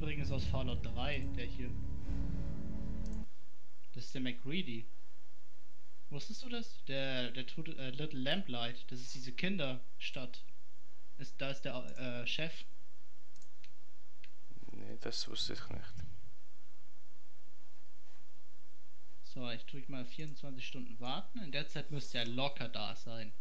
übrigens aus Fallout 3, der hier. Das ist der MacReady. Wusstest du das? Der tut Little Lamplight. Das ist diese Kinderstadt. Da ist der Chef. Nee, das wusste ich nicht. So, ich drücke mal 24 Stunden warten. In der Zeit müsste er locker da sein.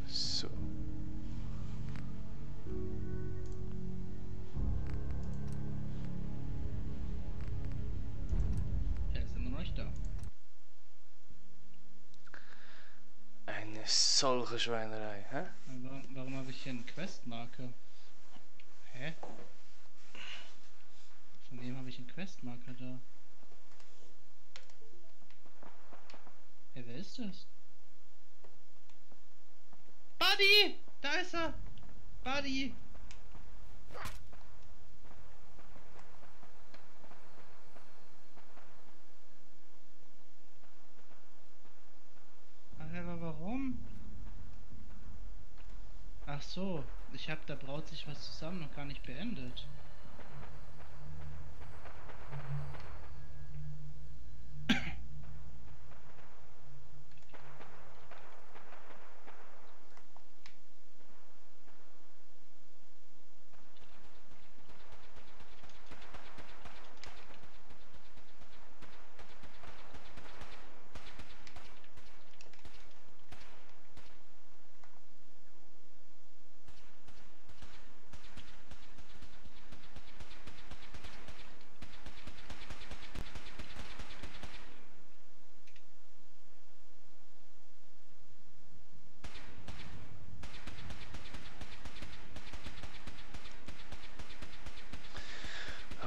So. Er ist immer noch nicht da. Eine solche Schweinerei, hä? Warum habe ich hier einen Questmarker? Hä? Von wem habe ich einen Questmarker da? Hey, wer ist das? Buddy! Da ist er! Buddy! Ach, aber warum? Ach so, da braut sich was zusammen, noch gar nicht beendet.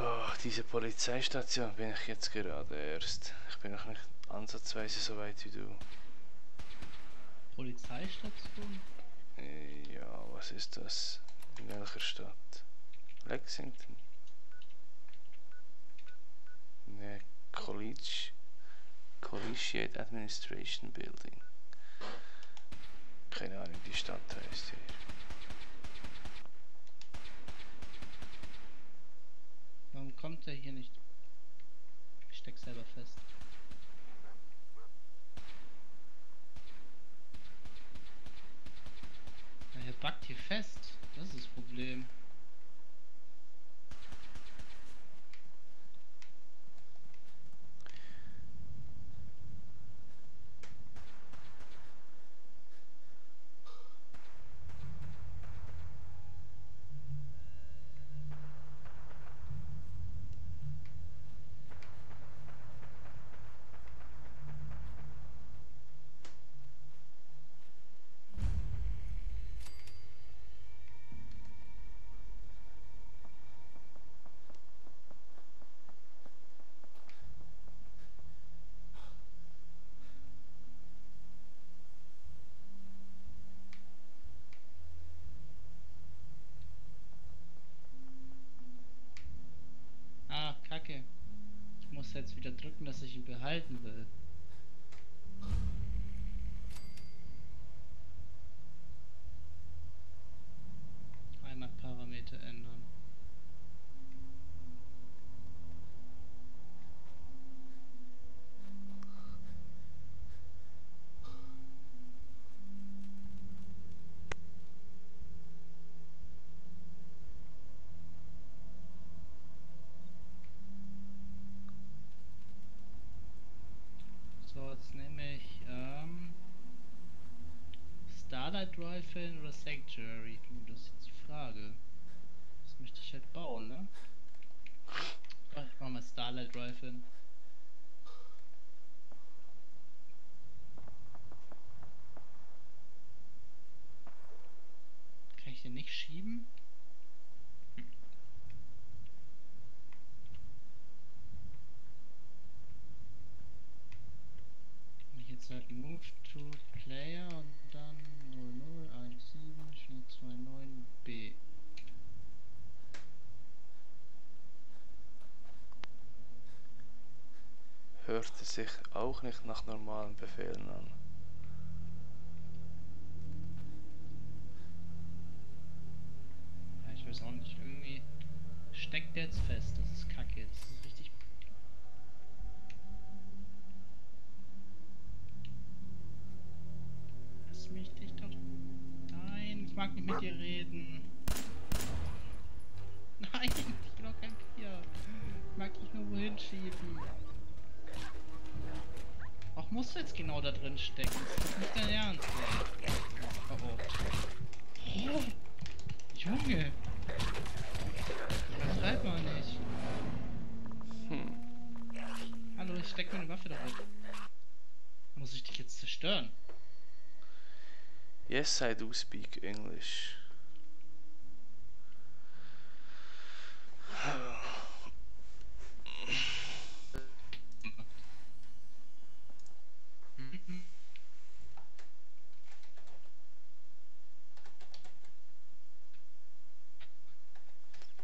Oh, diese Polizeistation bin ich jetzt gerade erst. Ich bin noch nicht ansatzweise so weit wie du. Polizeistation? Ja, was ist das? In welcher Stadt? Lexington? Ne, Collegiate Administration Building. Keine Ahnung, die Stadt heißt hier. Warum kommt er hier nicht? Ich steck selber fest. Ja, er backt hier fest. Das ist das Problem. Ah, Kacke. Ich muss jetzt wieder drücken, dass ich ihn behalten will. Heimatparameter ändern. So, jetzt nehme ich Starlight Rifle oder Sanctuary. Das ist jetzt die Frage. Das möchte ich halt bauen, ne? Ach, ich mach mal Starlight Rifle. Kann ich den nicht schieben? Wenn ich jetzt halt Move to Player und dann 0017. 29B. Hörte sich auch nicht nach normalen Befehlen an. Ja, ich weiß auch nicht. Irgendwie steckt der jetzt fest. Das ist kacke. Das ist richtig. Lass mich dich doch. Nein, ich mag nicht mit dir reden. Nein, ich will auch kein Bier. Ich mag dich nur wohin schieben. Auch musst du jetzt genau da drin stecken. Das ist nicht dein Ernst, ey. Oh, oh. Oh, Junge. Übertreib mal nicht. Hallo, ich steck meine Waffe da rein. Muss ich dich jetzt zerstören? Yes, I do speak English.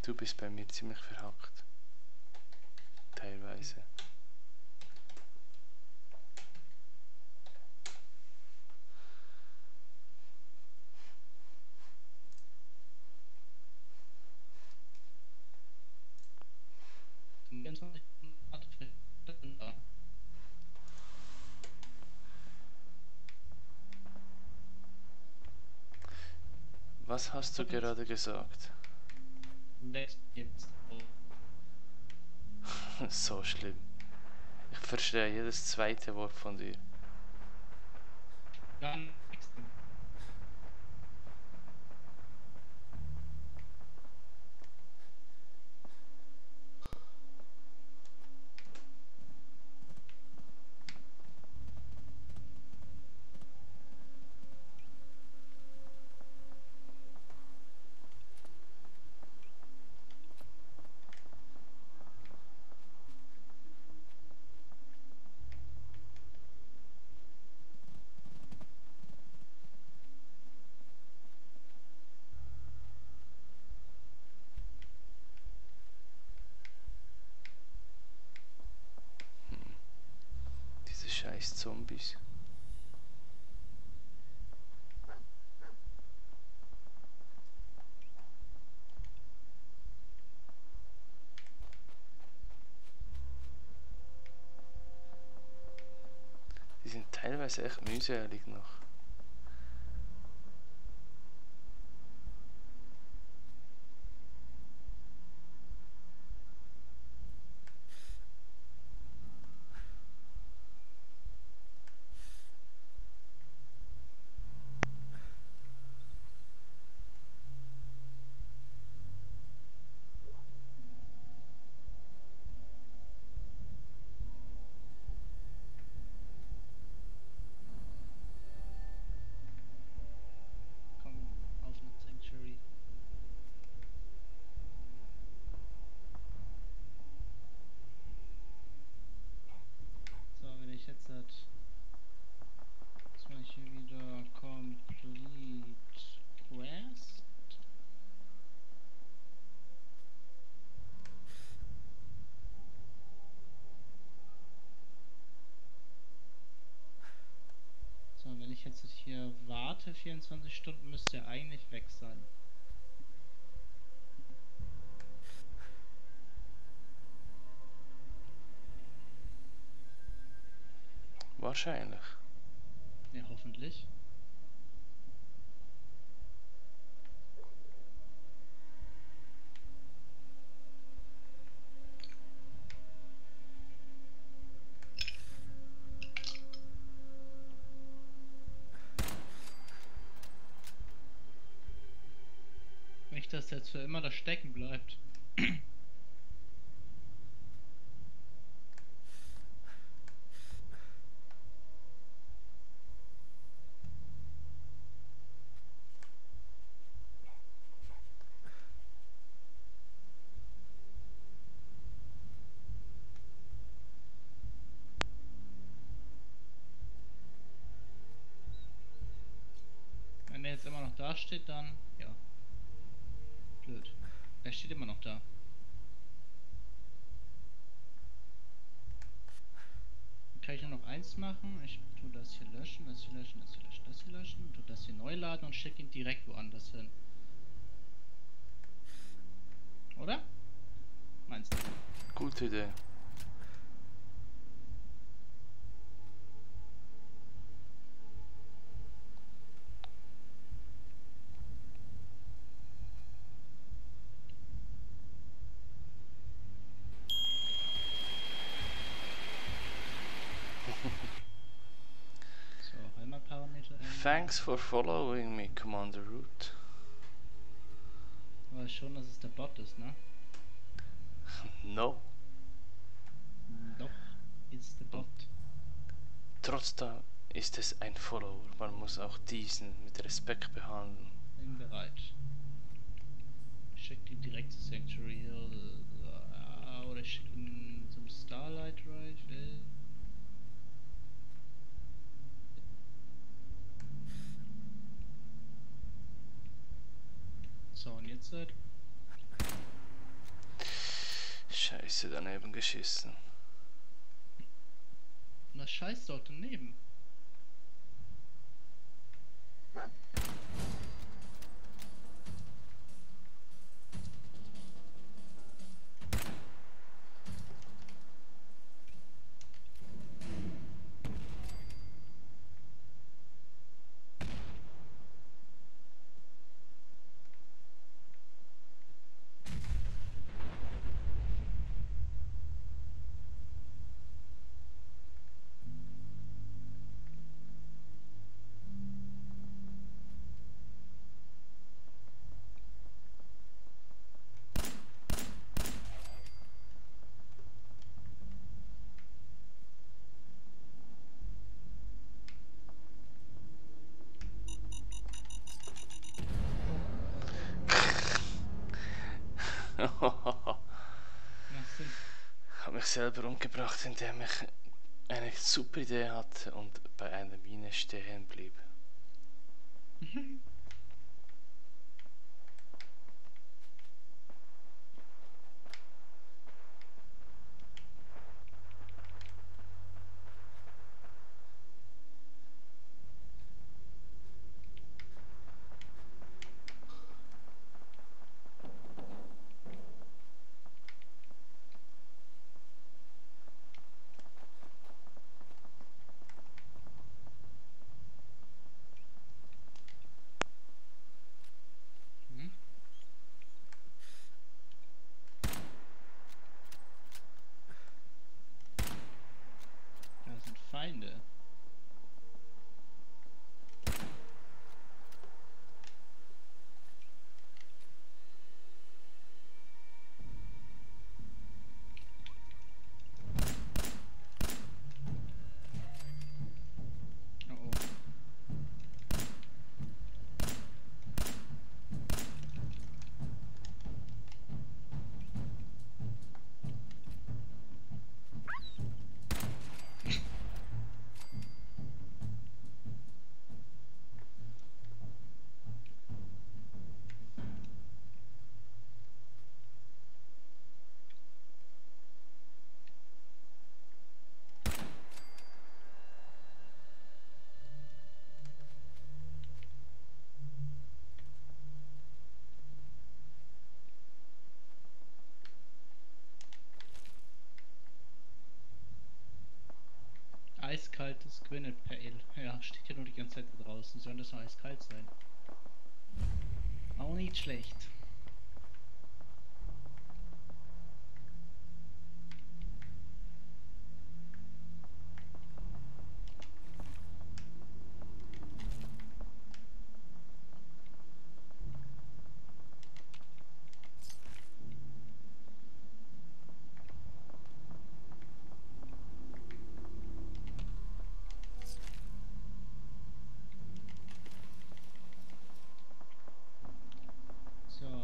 Du bist bei mir ziemlich verhackt. Teilweise. Was hast du gerade gesagt? So schlimm. Ich verstehe jedes zweite Wort von dir. Gar nichts. Diese scheiß Zombies. Die sind teilweise echt mühselig noch. Komm auf nach Sanctuary. So, wenn ich jetzt das mache ich hier wieder Complete Quest. So, wenn ich jetzt hier warte, 24 Stunden müsste er eigentlich weg sein. Wahrscheinlich. Ja, hoffentlich. Nicht, dass der jetzt für immer da stecken bleibt. Wenn der jetzt immer noch da da steht, dann ja. Blöd. Er steht immer noch da. Dann kann ich nur noch eins machen. Ich tue das hier löschen, das hier löschen, das hier löschen, das hier löschen, tue das hier neu laden und stecke ihn direkt woanders hin. Oder? Meinst du? Gute Idee. So, Heimatparameter ändern. Thanks for following me, Commander Root. Aber schon, dass es der Bot ist, ne? No. Doch, ist der Bot. Trotzdem ist es ein Follower. Man muss auch diesen mit Respekt behandeln. Bin bereit. Ich schicke ihn direkt zu Sanctuary Hill. Oder ich schicke ihn zum Starlight Rifle. So, und jetzt seid. Scheiße, daneben geschissen. Was scheißt dort daneben? Was denn? Ich habe mich selber umgebracht, indem ich eine super Idee hatte und bei einer Mine stehen blieb. Hm? Da sind Feinde. Oh oh. Eiskaltes Gwinnett Pale. Ja, steht ja nur die ganze Zeit da draußen. Soll das noch eiskalt sein? Auch nicht schlecht. So,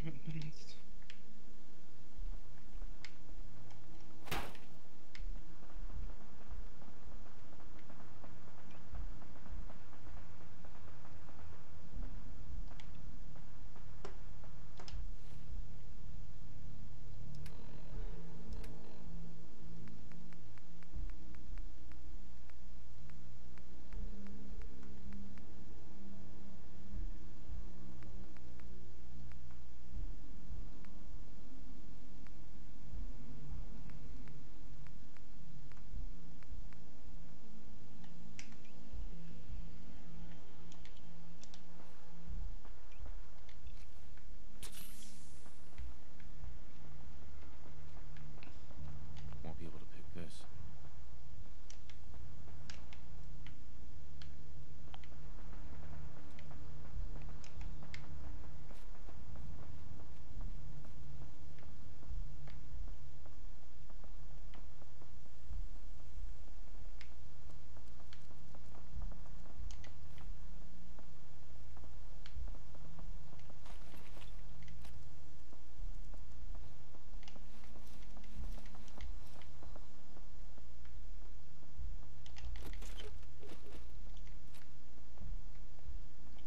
Equipment benutzt. Won't be able to pick this.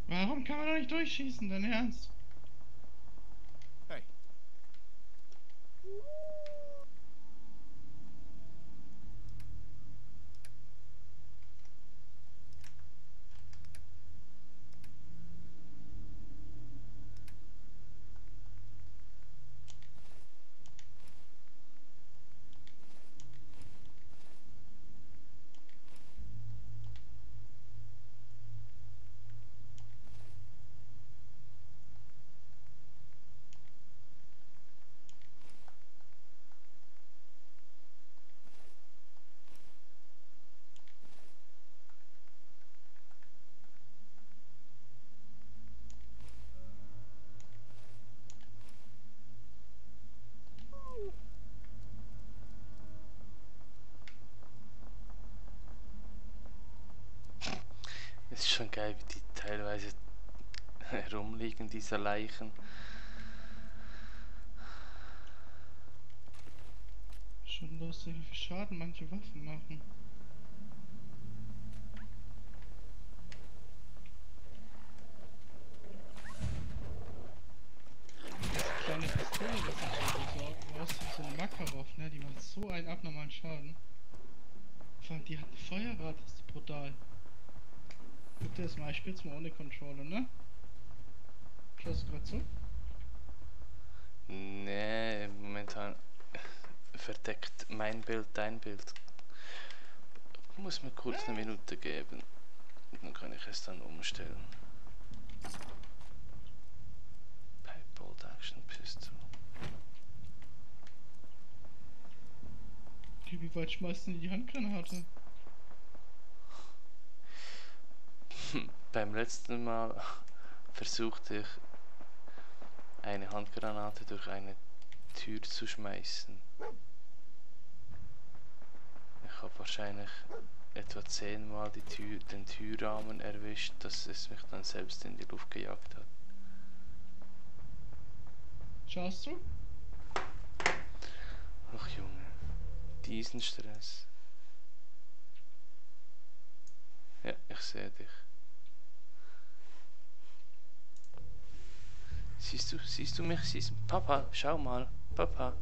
Warum kann man da nicht durchschießen, dein Ernst? Hey. Es ist schon geil, wie die teilweise herumliegen, diese Leichen. Schon lustig, wie viel Schaden manche Waffen machen. Die kleine Pistole, das ist so besorgt. Du hast so eine Makarov, ne? Die macht so einen abnormalen Schaden. Vor allem, die hat eine Feuerrate, das ist brutal. Guck dir das mal, ich spiel's mal ohne Controller, ne? Schaust du grad zu? Nee, momentan verdeckt mein Bild dein Bild. Muss mir kurz eine Minute geben. Dann kann ich es dann umstellen. Pipe Bolt Action Pistol. Okay, wie weit schmeißt denn die Handgranate? Beim letzten Mal versuchte ich eine Handgranate durch eine Tür zu schmeißen. Ich habe wahrscheinlich etwa 10 Mal den Türrahmen erwischt, dass es mich dann selbst in die Luft gejagt hat. Schaust du? Ach Junge, diesen Stress. Ja, ich sehe dich. Siehst du mich? Papa, schau mal. Papa,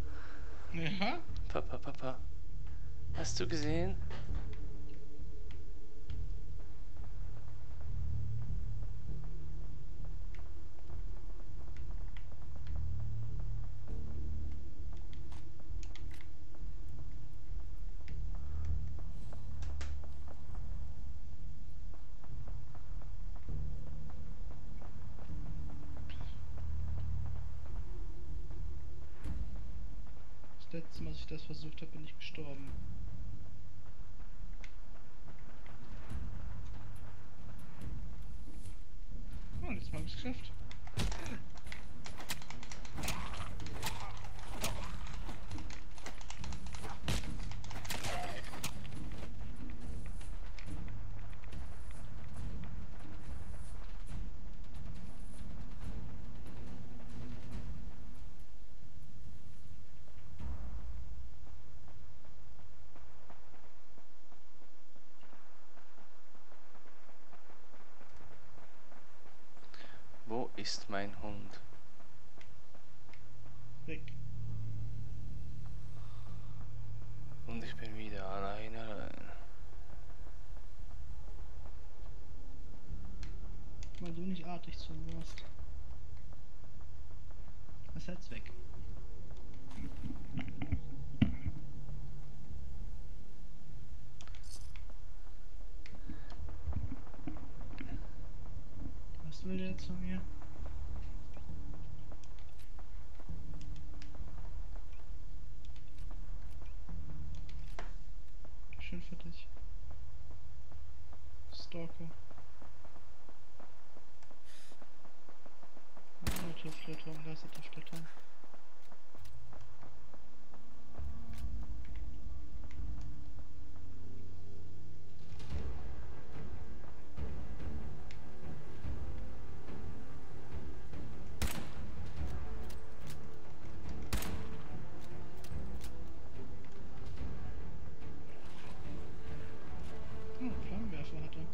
Ja? Papa. Hast du gesehen? Das letzte Mal, als ich das versucht habe, bin ich gestorben. Oh, jetzt habe ich es geschafft. ist mein Hund. Weg. Und ich bin wieder allein. Weil du nicht artig zu mir warst. Was jetzt weg? Was will der jetzt von mir? Schön für dich. Stalker. TÜV-Flatter, da ist der TÜV-Flatter. Oh, Flammenwerfer hat er.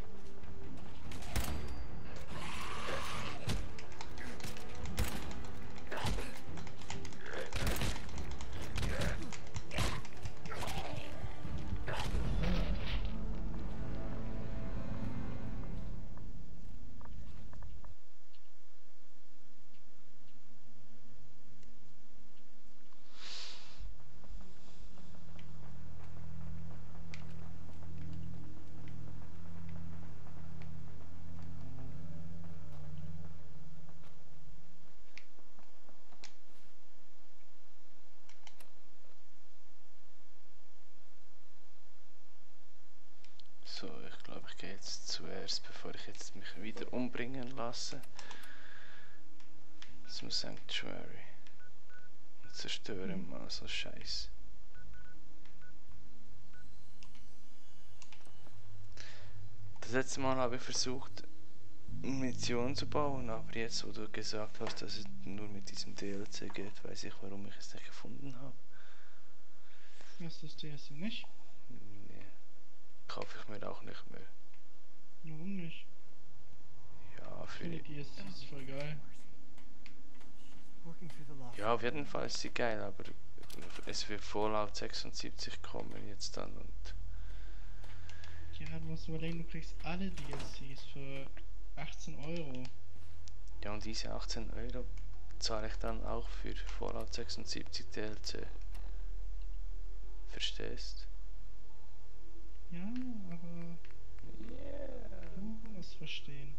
So, ich glaube, ich gehe jetzt zuerst, bevor ich jetzt mich wieder umbringen lasse, zum Sanctuary und zerstöre mal so Scheiß. Das letzte Mal habe ich versucht, Munition zu bauen, aber jetzt, wo du gesagt hast, dass es nur mit diesem DLC geht, weiß ich, warum ich es nicht gefunden habe. Was ist das DLC nicht? Nee, kaufe ich mir auch nicht mehr. Warum nicht? Ja, Ich für finde die DLCs voll geil. Working through the log. ja, auf jeden Fall ist sie geil, aber es wird Fallout 76 kommen jetzt dann und Ja, du musst überlegen, du kriegst alle DLCs für 18 Euro. ja, und diese 18 Euro zahle ich dann auch für Fallout 76 DLC. Verstehst? Ja, aber Yeah. du musst verstehen.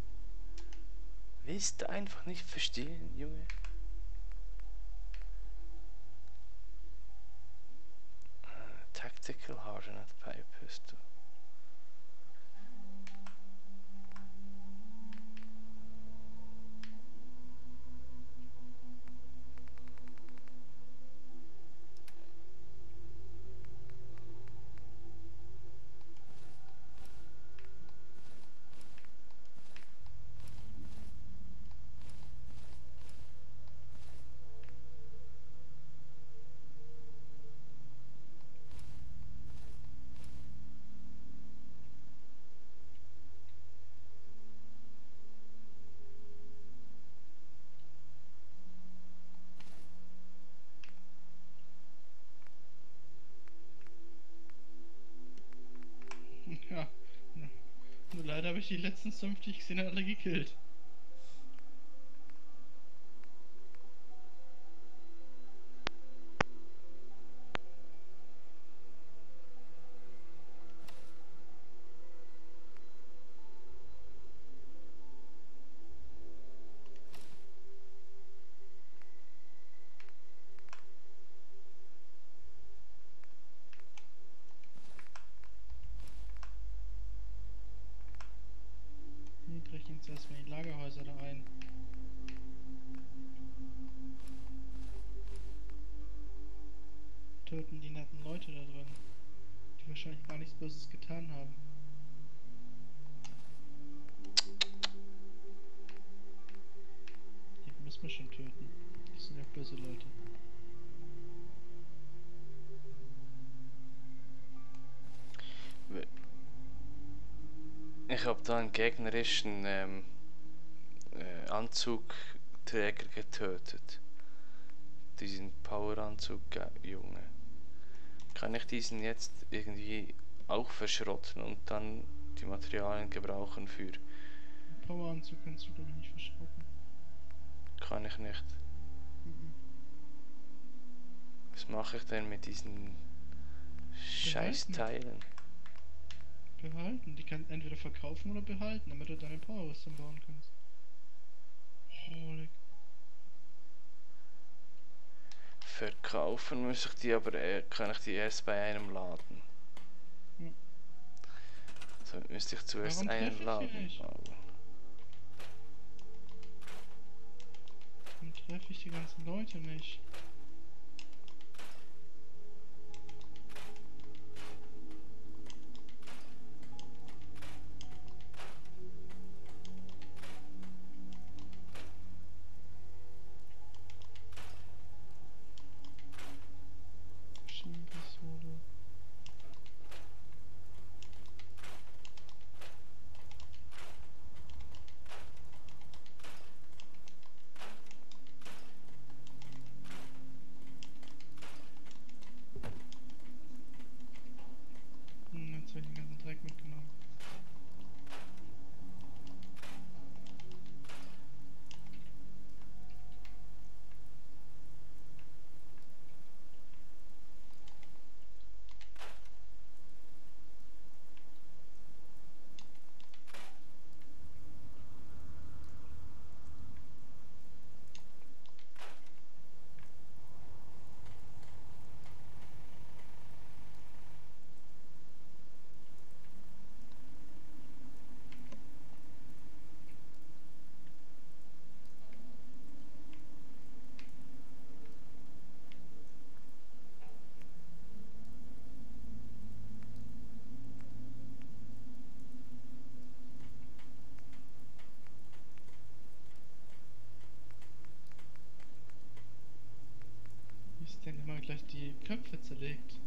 Willst du einfach nicht verstehen, Junge? Tactical Hardened Pipe hast du. Ja, nur leider habe ich die letzten 5, die ich gesehen habe, alle gekillt. Nee, brechen jetzt erstmal die Lagerhäuser da ein. Töten die netten Leute da drin, die wahrscheinlich gar nichts Böses getan haben. Die müssen wir schon töten. Die sind ja böse Leute. Ich habe da einen gegnerischen Anzug Träger getötet. Diesen Poweranzug, Junge. Kann ich diesen jetzt irgendwie auch verschrotten und dann die Materialien gebrauchen für... Poweranzug kannst du, glaube ich, nicht verschrotten. Kann ich nicht. Mhm. Was mache ich denn mit diesen Scheißteilen? Behalten. Die kannst entweder verkaufen oder behalten, damit du deine Powerrüstung bauen kannst. Holy. Verkaufen muss ich die, aber kann ich die erst bei einem Laden. Ja. So müsste ich zuerst Warum treffe einen ich hier Laden nicht? bauen. Warum treffe ich die ganzen Leute nicht? Maschinenpistole. Jetzt habe ich den ganzen Dreck mitgenommen. Wie ist denn immer gleich die Köpfe zerlegt?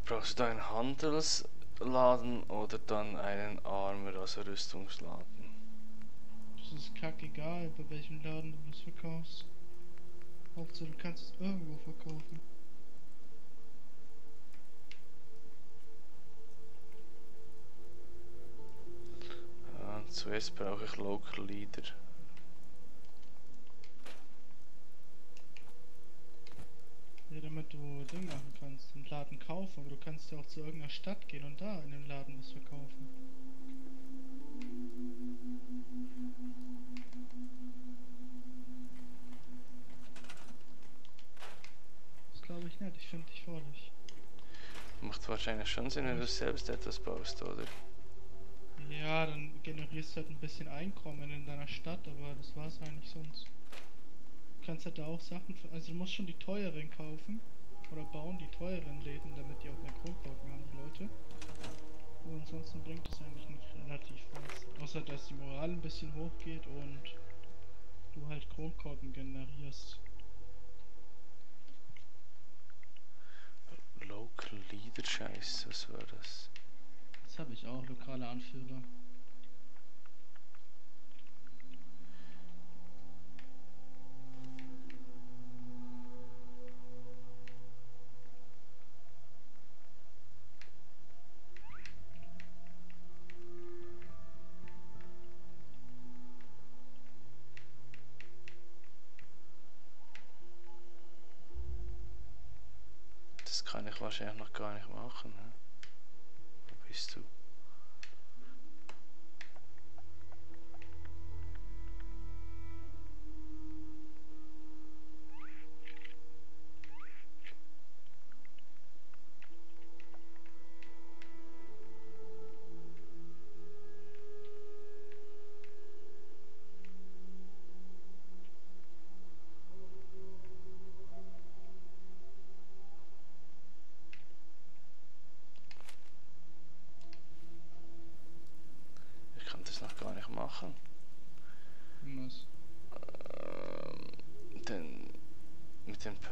Brauchst du einen Handelsladen oder dann einen Armor, also Rüstungsladen? Das ist kackegal, bei welchem Laden du das verkaufst. Hauptsache du kannst es irgendwo verkaufen. Zuerst brauche ich Local Leader. Ja, damit du Ding machen kannst, einen Laden kaufen, aber du kannst ja auch zu irgendeiner Stadt gehen und da in dem Laden was verkaufen. Das glaube ich nicht, ich finde dich vorlich. Macht wahrscheinlich schon Sinn, wenn du selbst etwas baust, oder? Ja, dann generierst du halt ein bisschen Einkommen in deiner Stadt, aber das war's eigentlich sonst. Du kannst halt da auch Sachen, also du musst schon die teuren kaufen oder bauen die teuren Läden, damit die auch mehr Kronkorken haben, die Leute. Aber ansonsten bringt es eigentlich nicht relativ was. Außer dass die Moral ein bisschen hochgeht und du halt Kronkorken generierst. Local Leader, Scheiße, was war das? Das habe ich auch, lokale Anführer. Das kann ich wahrscheinlich noch gar nicht machen. Ne? Wo bist du?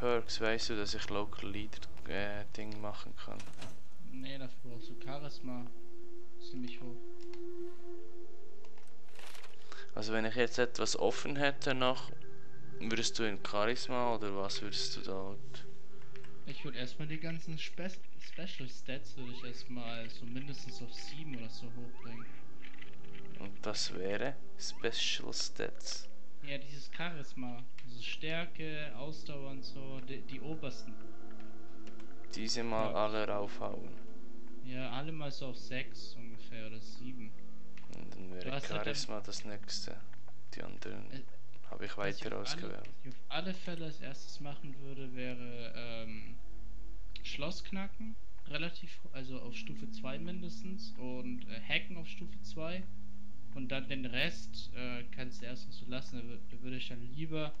Perks, weißt du, dass ich Local Leader Ding machen kann? Nee, dafür brauchst du Charisma. Ziemlich hoch. Also wenn ich jetzt etwas offen hätte noch, würdest du in Charisma oder was würdest du dort? Ich würde erstmal die ganzen Special Stats würde ich erstmal so mindestens auf 7 oder so hochbringen. Und das wäre Special Stats. Ja, dieses Charisma, diese Stärke, Ausdauer und so, die obersten. Diese mal alle raufhauen. Ja, alle mal so auf 6 ungefähr oder 7. Und dann Du wäre hast halt dann, Charisma das nächste. Die anderen habe ich was weiter ausgewählt. was ich auf alle Fälle als erstes machen würde, wäre Schloss knacken, relativ, also auf Stufe 2 mindestens und Hacken auf Stufe 2 und dann den Rest kannst du erstmal so lassen, da würde ich dann lieber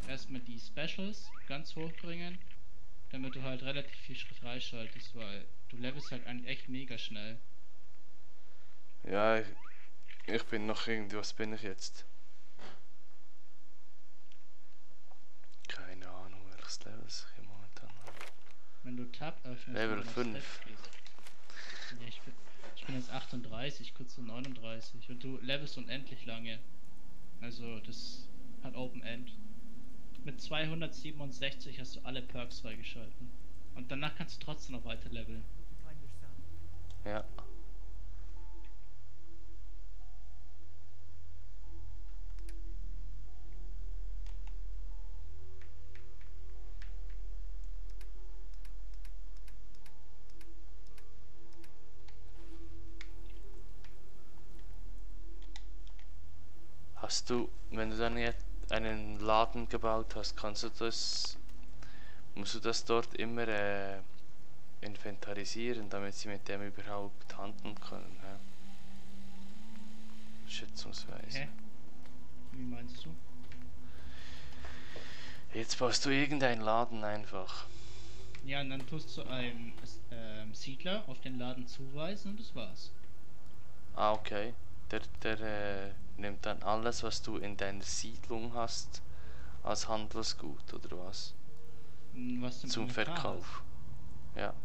erstmal die Specials ganz hoch bringen, damit du halt relativ viel Schritt freischaltest, weil du levelst halt eigentlich echt mega schnell. Ja, ich bin noch irgendwie, was bin ich jetzt? Keine Ahnung, welches Level ich hier momentan habe. Wenn du Tab öffnest Level und dann auf 5. Stats gehst. Ja, ich bin jetzt 38, kurz zu 39 und du levelst unendlich lange. Also das hat Open End. Mit 267 hast du alle Perks freigeschalten. Und danach kannst du trotzdem noch weiter leveln. Ja. Hast du, wenn du dann jetzt einen Laden gebaut hast, musst du das dort immer inventarisieren, damit sie mit dem überhaupt handeln können, hä? Schätzungsweise. Hä? Wie meinst du? Jetzt baust du irgendeinen Laden einfach. Ja, und dann tust du einem Siedler auf den Laden zuweisen und das war's. Ah, okay. Der nimmt dann alles, was du in deiner Siedlung hast, als Handelsgut, oder was? Was du im Zum Inventar Verkauf. Ja. hast.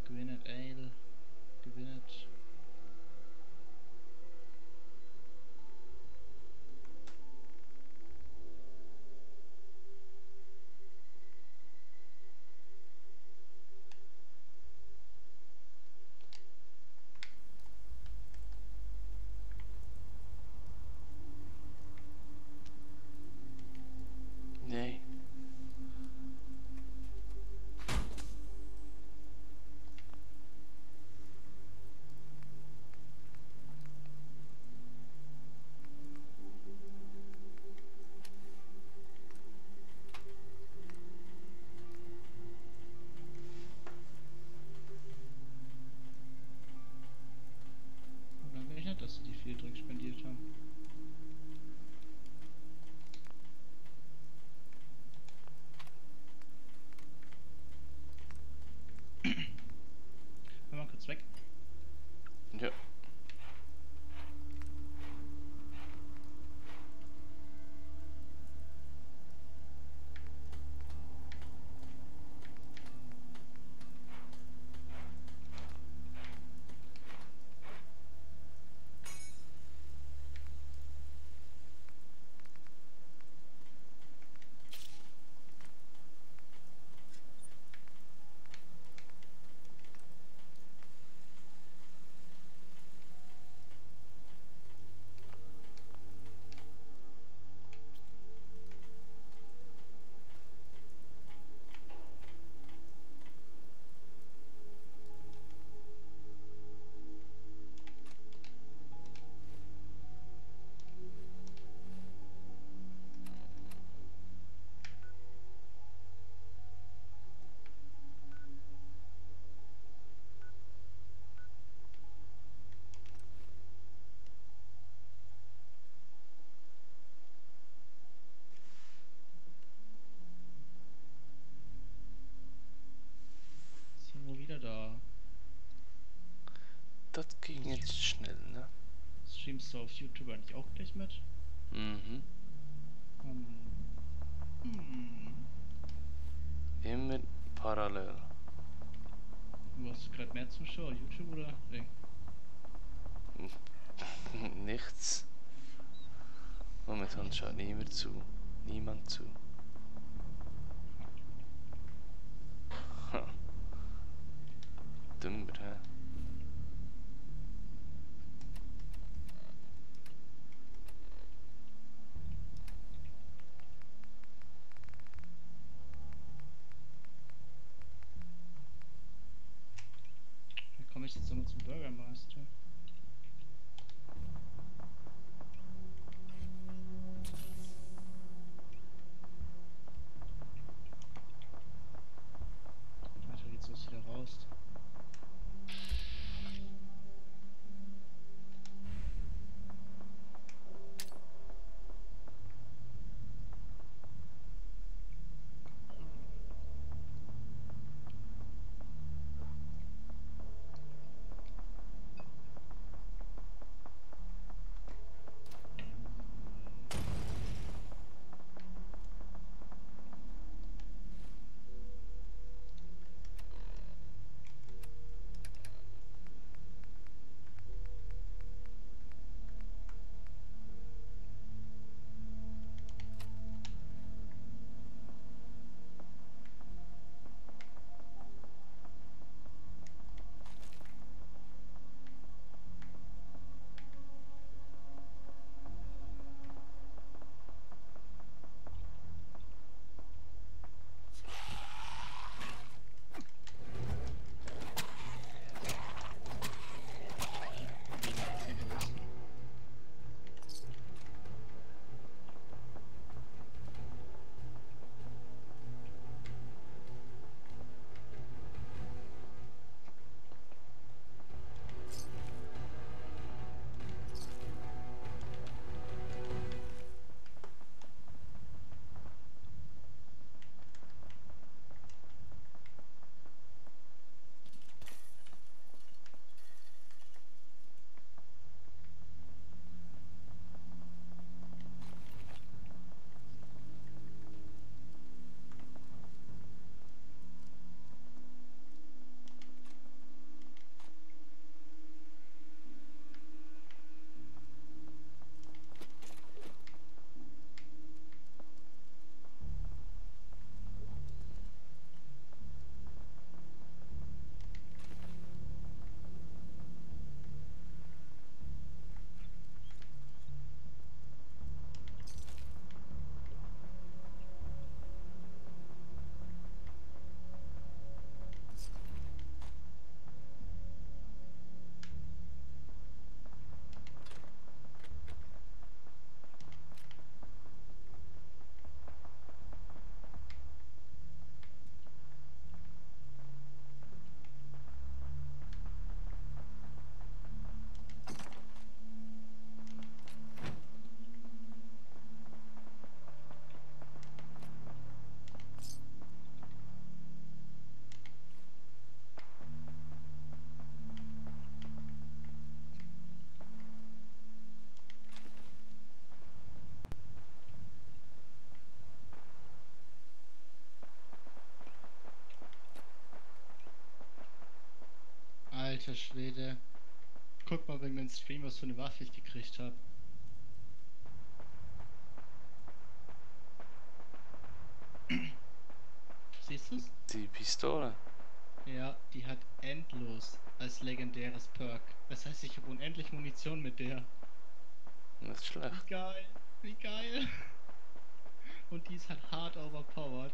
Gwyneth Ale. Gwyneth. Machst du auf YouTube eigentlich auch gleich mit? Mhm. Hm. Immer parallel. Du hast gerade mehr Zuschauer, YouTube oder Ding? Nichts. Momentan schaut niemand zu. Niemand zu. Ha. Dümmer, hä? Wie komme ich jetzt nochmal zum Burgermeister? Alter, geht's los wieder raus. Alter Schwede. Guck mal wegen dem Stream, was für eine Waffe ich gekriegt habe. Siehst du's? Die Pistole. Ja, die hat endlos als legendäres Perk. Das heißt, ich habe unendlich Munition mit der. Nicht Wie schlecht. geil. Wie geil. Und die ist halt hart overpowered.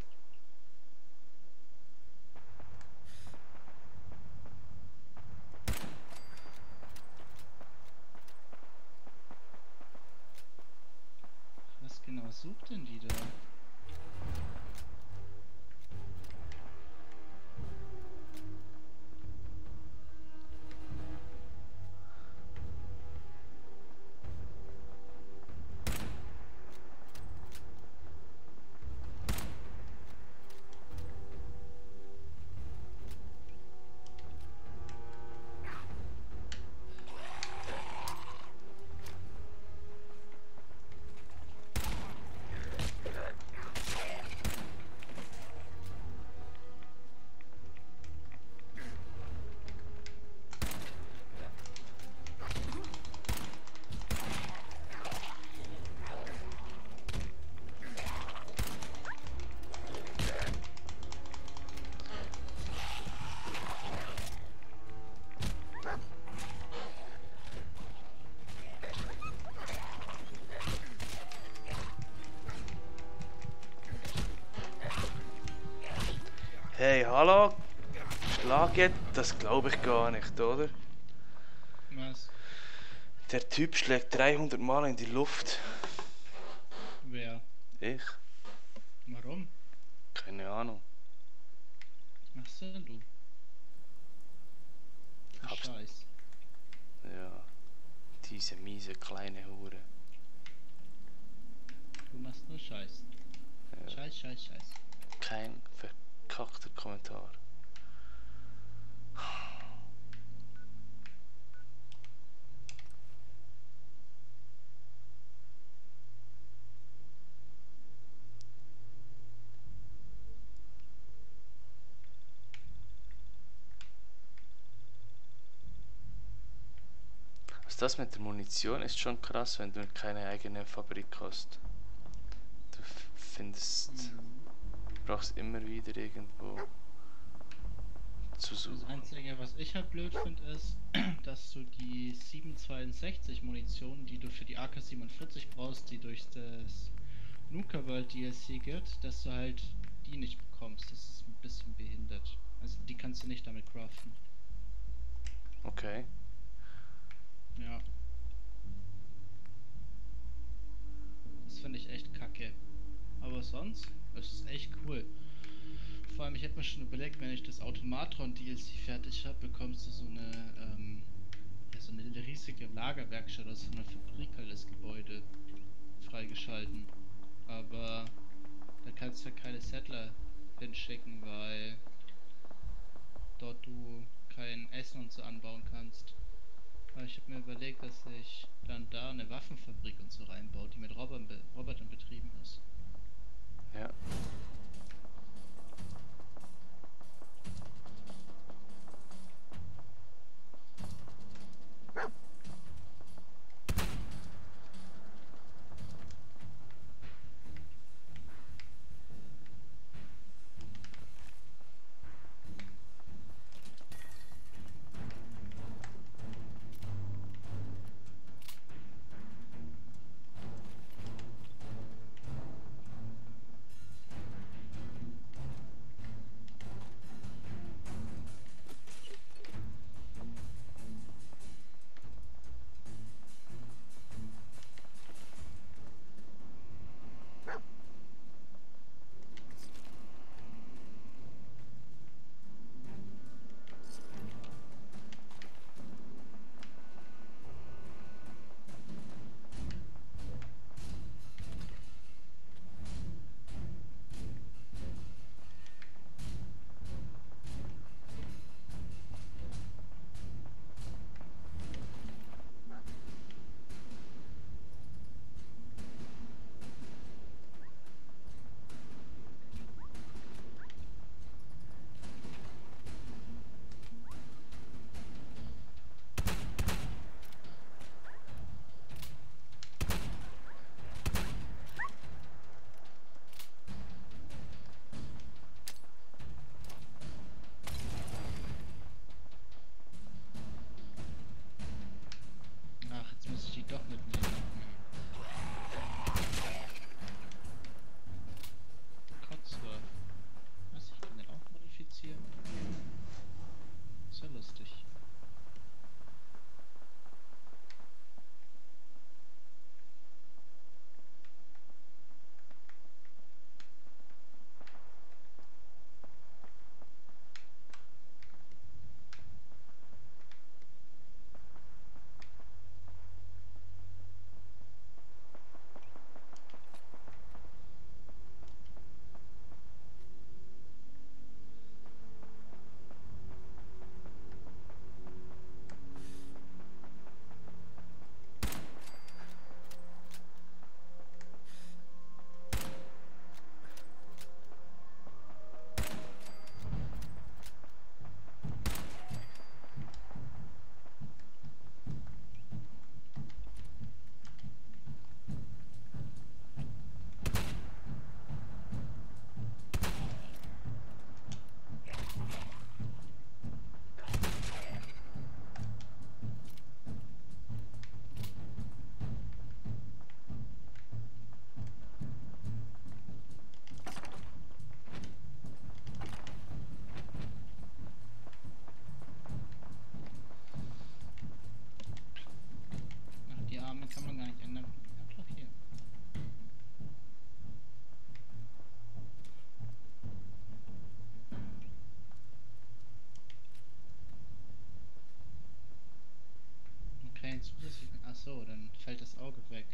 Was genau sucht denn die da? Hallo? Schlag jetzt? Das glaube ich gar nicht, oder? Was? Der Typ schlägt 300 Mal in die Luft. Wer? Ich? Warum? Keine Ahnung. Was machst du denn du? Hab's- Scheiß. Ja. Diese miese kleine Hure. Du machst nur Scheiß. Ja. Scheiß, Scheiß, Scheiß. Kein verkackter Kommentar. Also das mit der Munition ist schon krass, wenn du keine eigene Fabrik hast. Du findest, brauchst immer wieder irgendwo zu Das suchen. Einzige, was ich halt blöd finde, ist, dass du die 762 Munition, die du für die AK-47 brauchst, die durch das Nuka World DLC gibt, dass du halt die nicht bekommst. Das ist ein bisschen behindert. Also die kannst du nicht damit craften. Okay. Ja. Das finde ich echt kacke. Aber sonst, es ist echt cool. Vor allem, ich hätte mir schon überlegt, wenn ich das Automatron DLC fertig habe, bekommst du so eine riesige Lagerwerkstatt oder so eine Fabrik halt das Gebäude freigeschalten. Aber da kannst du ja keine Settler hinschicken, weil dort du kein Essen und so anbauen kannst. Aber ich habe mir überlegt, dass ich dann da eine Waffenfabrik und so reinbaue, die mit Robotern betrieben ist. Ja. zusätzlichen... Achso, dann fällt das Auge weg.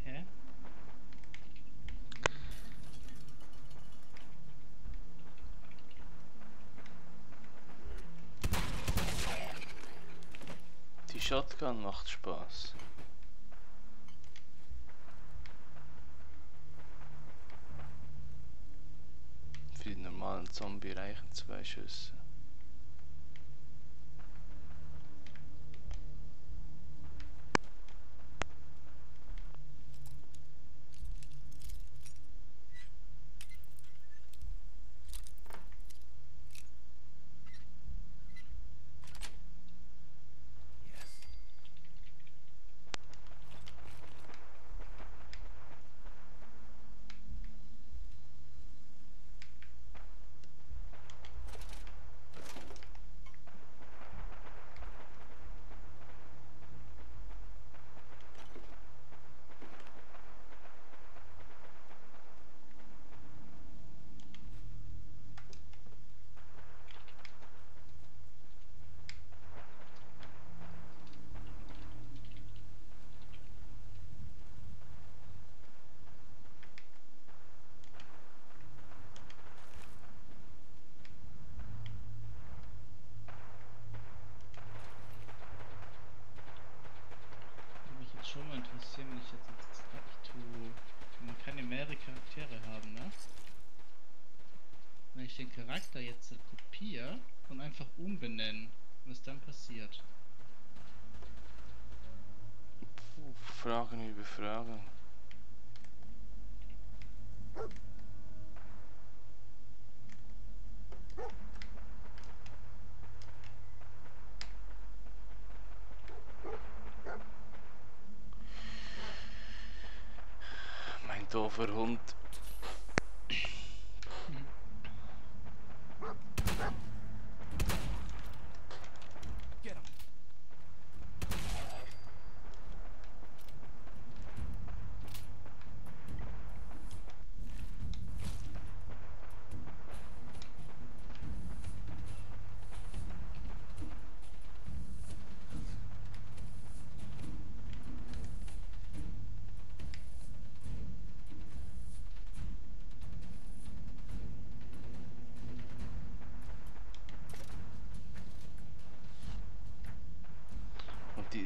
Hä? Die Shotgun macht Spaß. Für den normalen Zombie reichen 2 Schüsse. Würde mich jetzt schon mal interessieren, wenn ich jetzt ins Dreck tue. Man kann ja mehrere Charaktere haben, ne? Wenn ich den Charakter jetzt kopiere und einfach umbenennen, was dann passiert. Fragen über Fragen. Mein doofer Hund. Get him.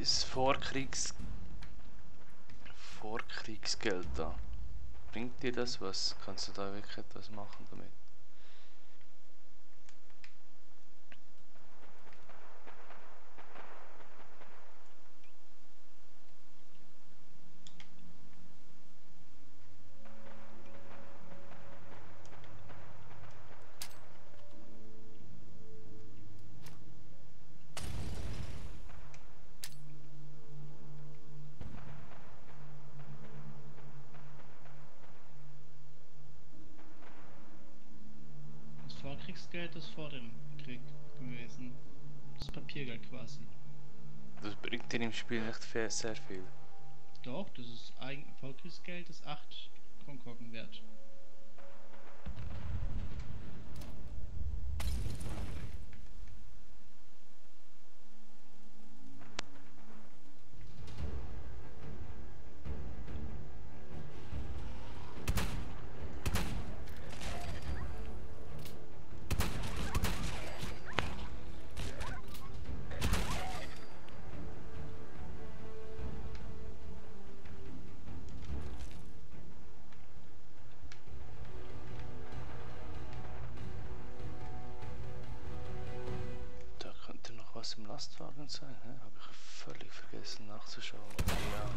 dieses Vorkriegsgeld da. Bringt dir das was? Kannst du da wirklich etwas machen damit? Das Vorkriegsgeld ist vor dem Krieg gewesen. Das Papiergeld quasi. Das bringt dir im Spiel nicht sehr viel. Doch, das ist Vorkriegsgeld ist 8 Kronkorken wert. Da könnte noch was im Lastwagen sein, hä? Habe ich völlig vergessen nachzuschauen. Ja.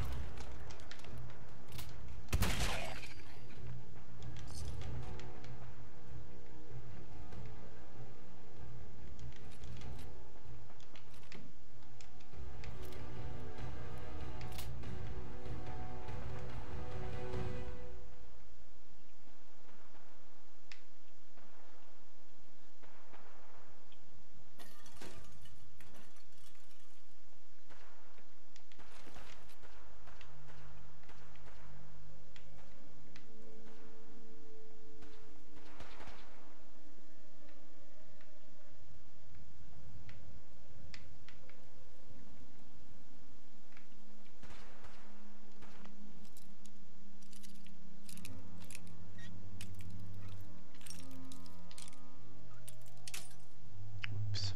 Ups.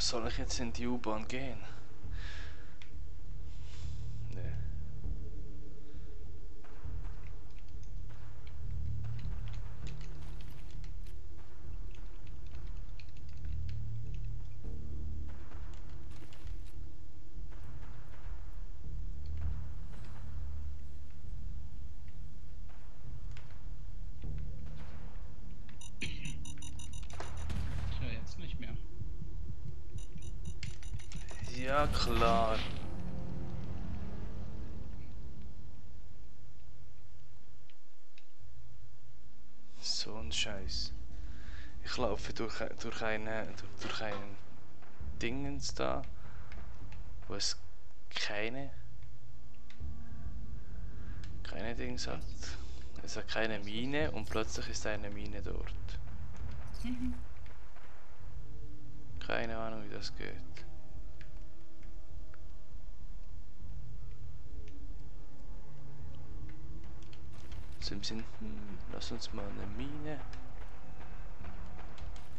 Soll ich jetzt in die U-Bahn gehen? Nee. Tja, jetzt nicht mehr. Ja, klar. So ein Scheiß. Ich laufe durch einen Dingens da, wo es keine Dings hat. Es hat keine Mine und plötzlich ist eine Mine dort. Keine Ahnung, wie das geht. So im Sinn, lass uns mal eine Mine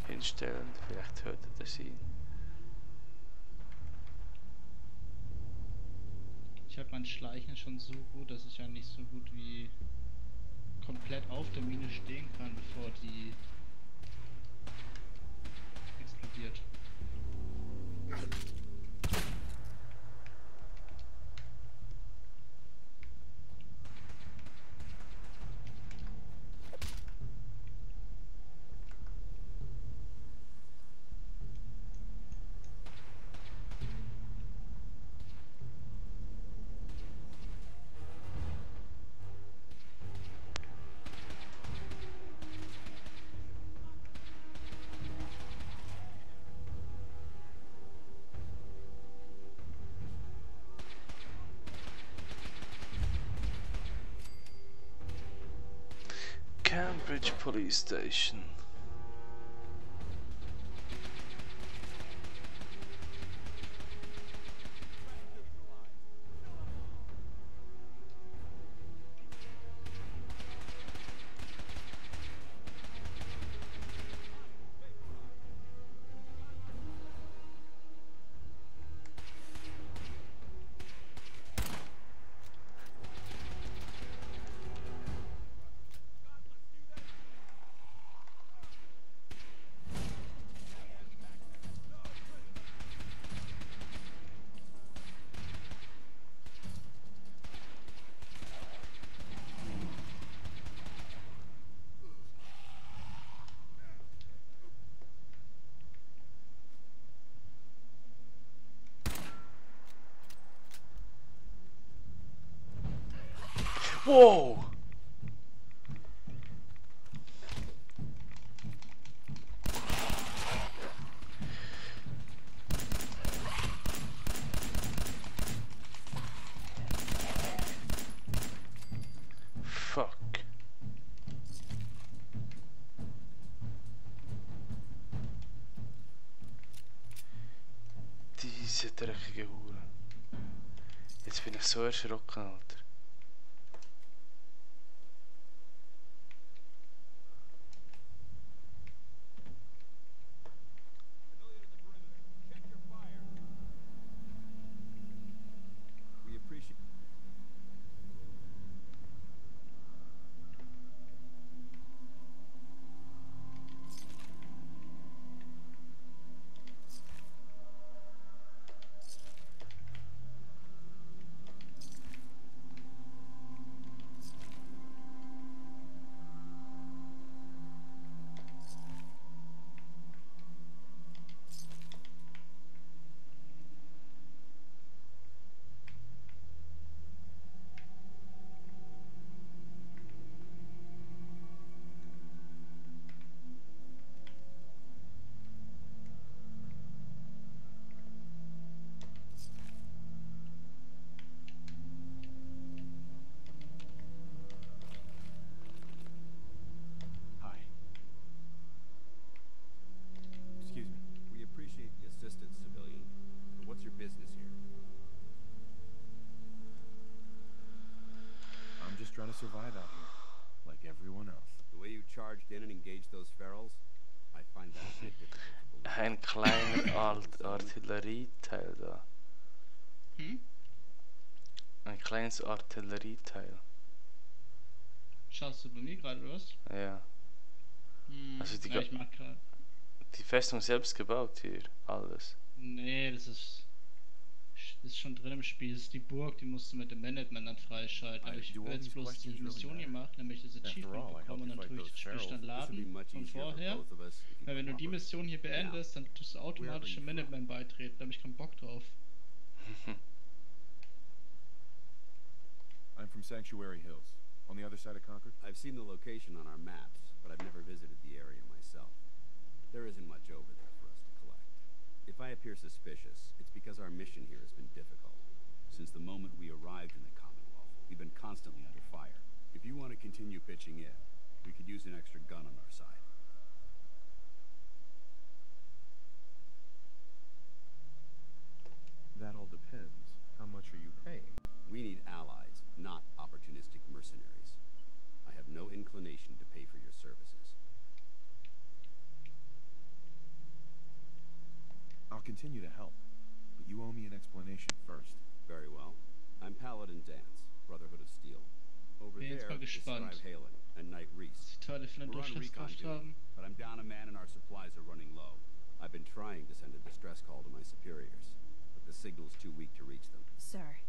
hinstellen, vielleicht hört er das ihn. Ich habe mein Schleichen schon so gut, dass ich eigentlich so gut wie komplett auf der Mine stehen kann, bevor die explodiert. Cambridge Police Station. Wow! Fuck. Diese dreckige Hure. Jetzt bin ich so erschrocken, Alter. We appreciate. Hi. Excuse me. We appreciate the assistance, civilian. But what's your business here? I'm just trying to survive out here, like everyone else. The way you charged in and engaged those ferals, I find that a bit difficult to believe. Ein kleiner Artillerieteil da. Hm? Ein kleines Artillerieteil. Schaust du bei mir gerade, oder was? Ja. Also die, Ja, ich mach gerade. die Festung selbst gebaut hier. Alles. Nee, das ist schon drin im Spiel. Das ist die Burg, die musst du mit dem Management dann freischalten. Aber ich Do all habe jetzt these bloß die questions really Mission matter? gemacht, nämlich das After Achievement all, I bekommen und helped dann you tue fight ich those das Spiel dann ferals. This would be laden much von easier for vorher. both of us if you Weil wenn du die cooperate. Mission hier beendest, dann tust du automatisch dem Minuteman beitreten. Da habe ich keinen Bock drauf. I'm from Sanctuary Hills, on the other side of Concord. I've seen the location on our maps, but I've never visited the area myself. There isn't much over there for us to collect. If I appear suspicious, it's because our mission here has been difficult. Since the moment we arrived in the Commonwealth, we've been constantly under fire. If you want to continue pitching in, we could use an extra gun on our side. That all depends. How much are you paying? We need allies, not opportunistic mercenaries. I have no inclination to pay for your services. I'll continue to help, but you owe me an explanation first. Very well. I'm Paladin Dance, Brotherhood of Steel. Over Bin jetzt there mal is gespannt, Scribe Halen and Knight was Reese. die Teile von der We're on recon Durchschlagskraft duty, haben. but I'm down a man and our supplies are running low. I've been trying to send a distress call to my superiors, but the signal's too weak to reach them. Sir,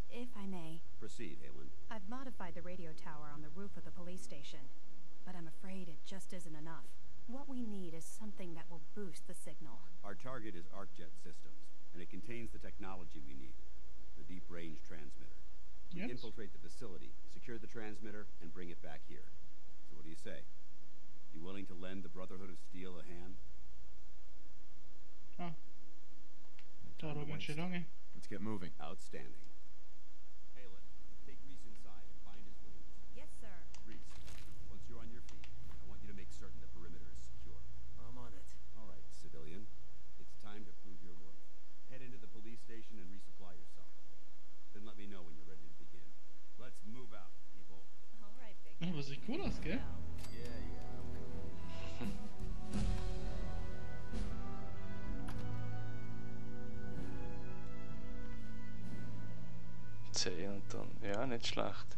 if I may, Proceed, Halen. I've modified the radio tower on the roof of the police station, but I'm afraid it just isn't enough. What we need is something that will boost the signal. Our target is ArcJet Systems, and it contains the technology we need, the deep-range transmitter. We Yes. infiltrate the facility, secure the transmitter, and bring it back here. So what do you say? You willing to lend the Brotherhood of Steel a hand? Ah, No time dauert to ganz schön waste. lange. Let's get moving. Outstanding. Halen, take Reese inside and bind his wounds. Yes, sir. Reese, once you're on your feet, I want you to make certain the perimeter is secure. I'm on it. All right, civilian. It's time to prove your worth. Head into the police station and resupply yourself. Then let me know when you're ready to begin. Let's move out, people. All right, big Aber sieht cool aus, gell? Yeah. C und dann, ja, nicht schlecht.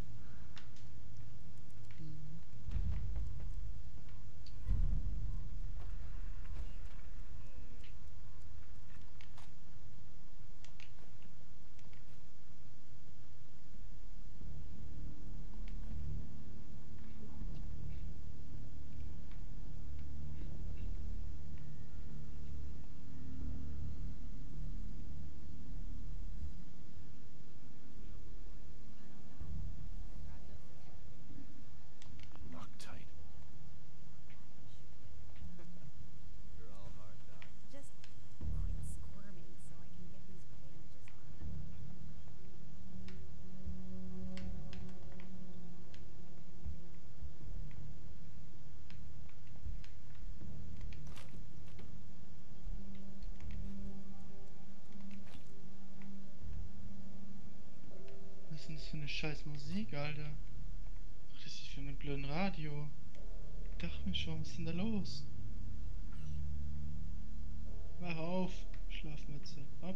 Loctite. You're all hard, Doc. Just quit squirming so I can get these bandages on. Was ist denn das für eine scheiß Musik, Alter? Ach, das ist für mein blöden Radio. Ich dachte mir schon, was ist denn da los? Wach auf, Schlafmütze, ab.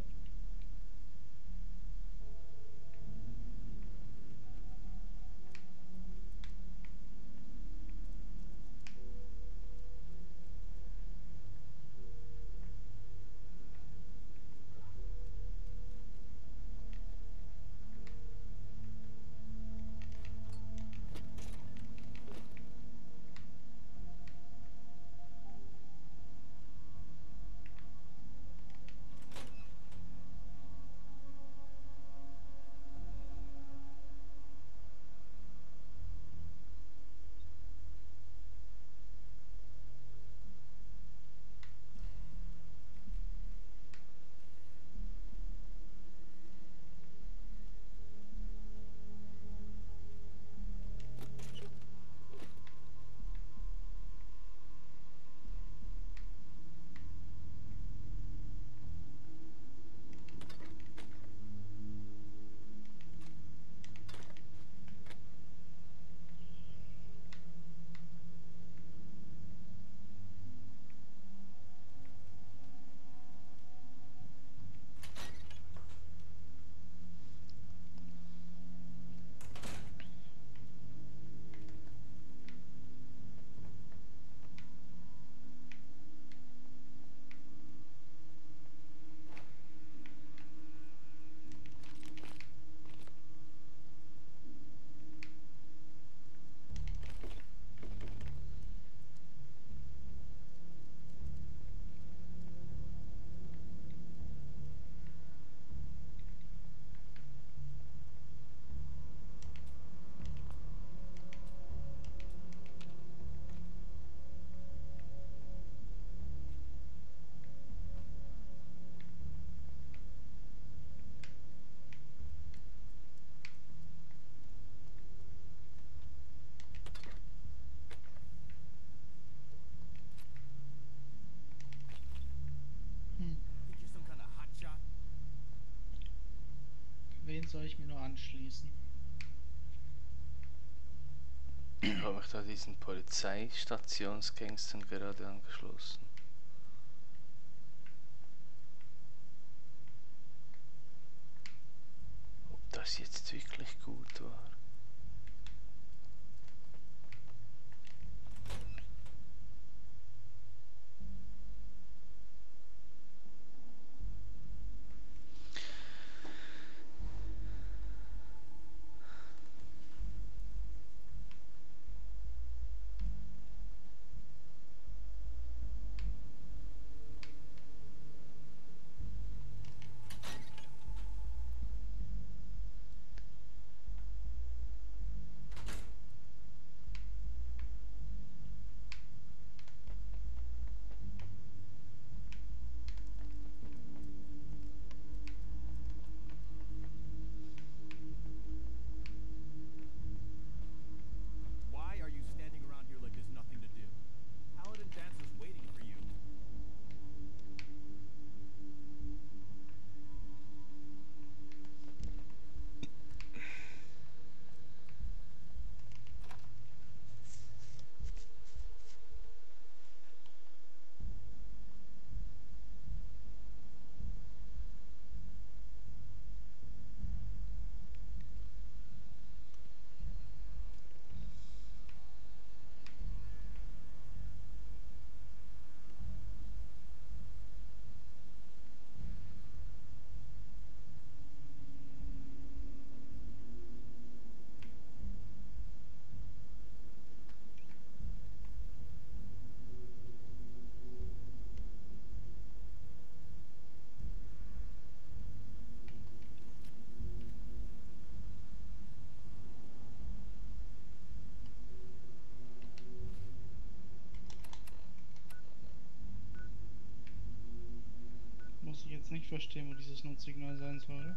Wen soll ich mir nur anschließen? Ich habe mich da diesen Polizeistationsgangstern gerade angeschlossen. Ob das jetzt wirklich gut war? Why are you standing around here like there's nothing to do? Paladin Dance is waiting for you. Muss ich jetzt nicht verstehen, wo dieses Notsignal sein soll.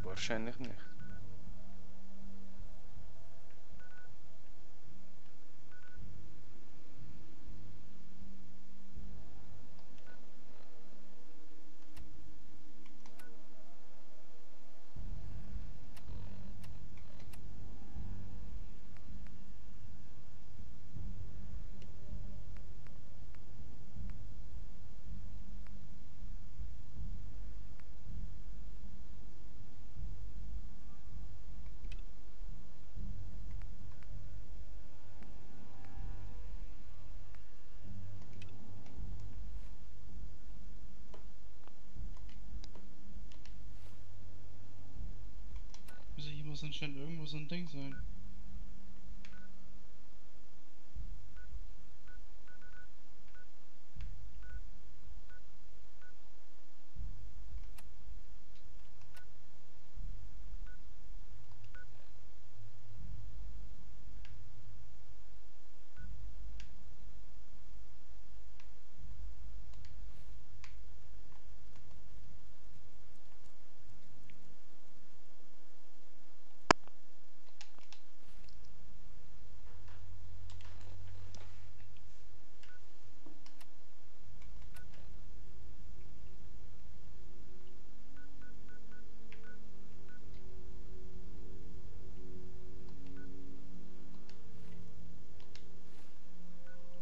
Wahrscheinlich nicht. Also hier muss anscheinend irgendwo so ein Ding sein.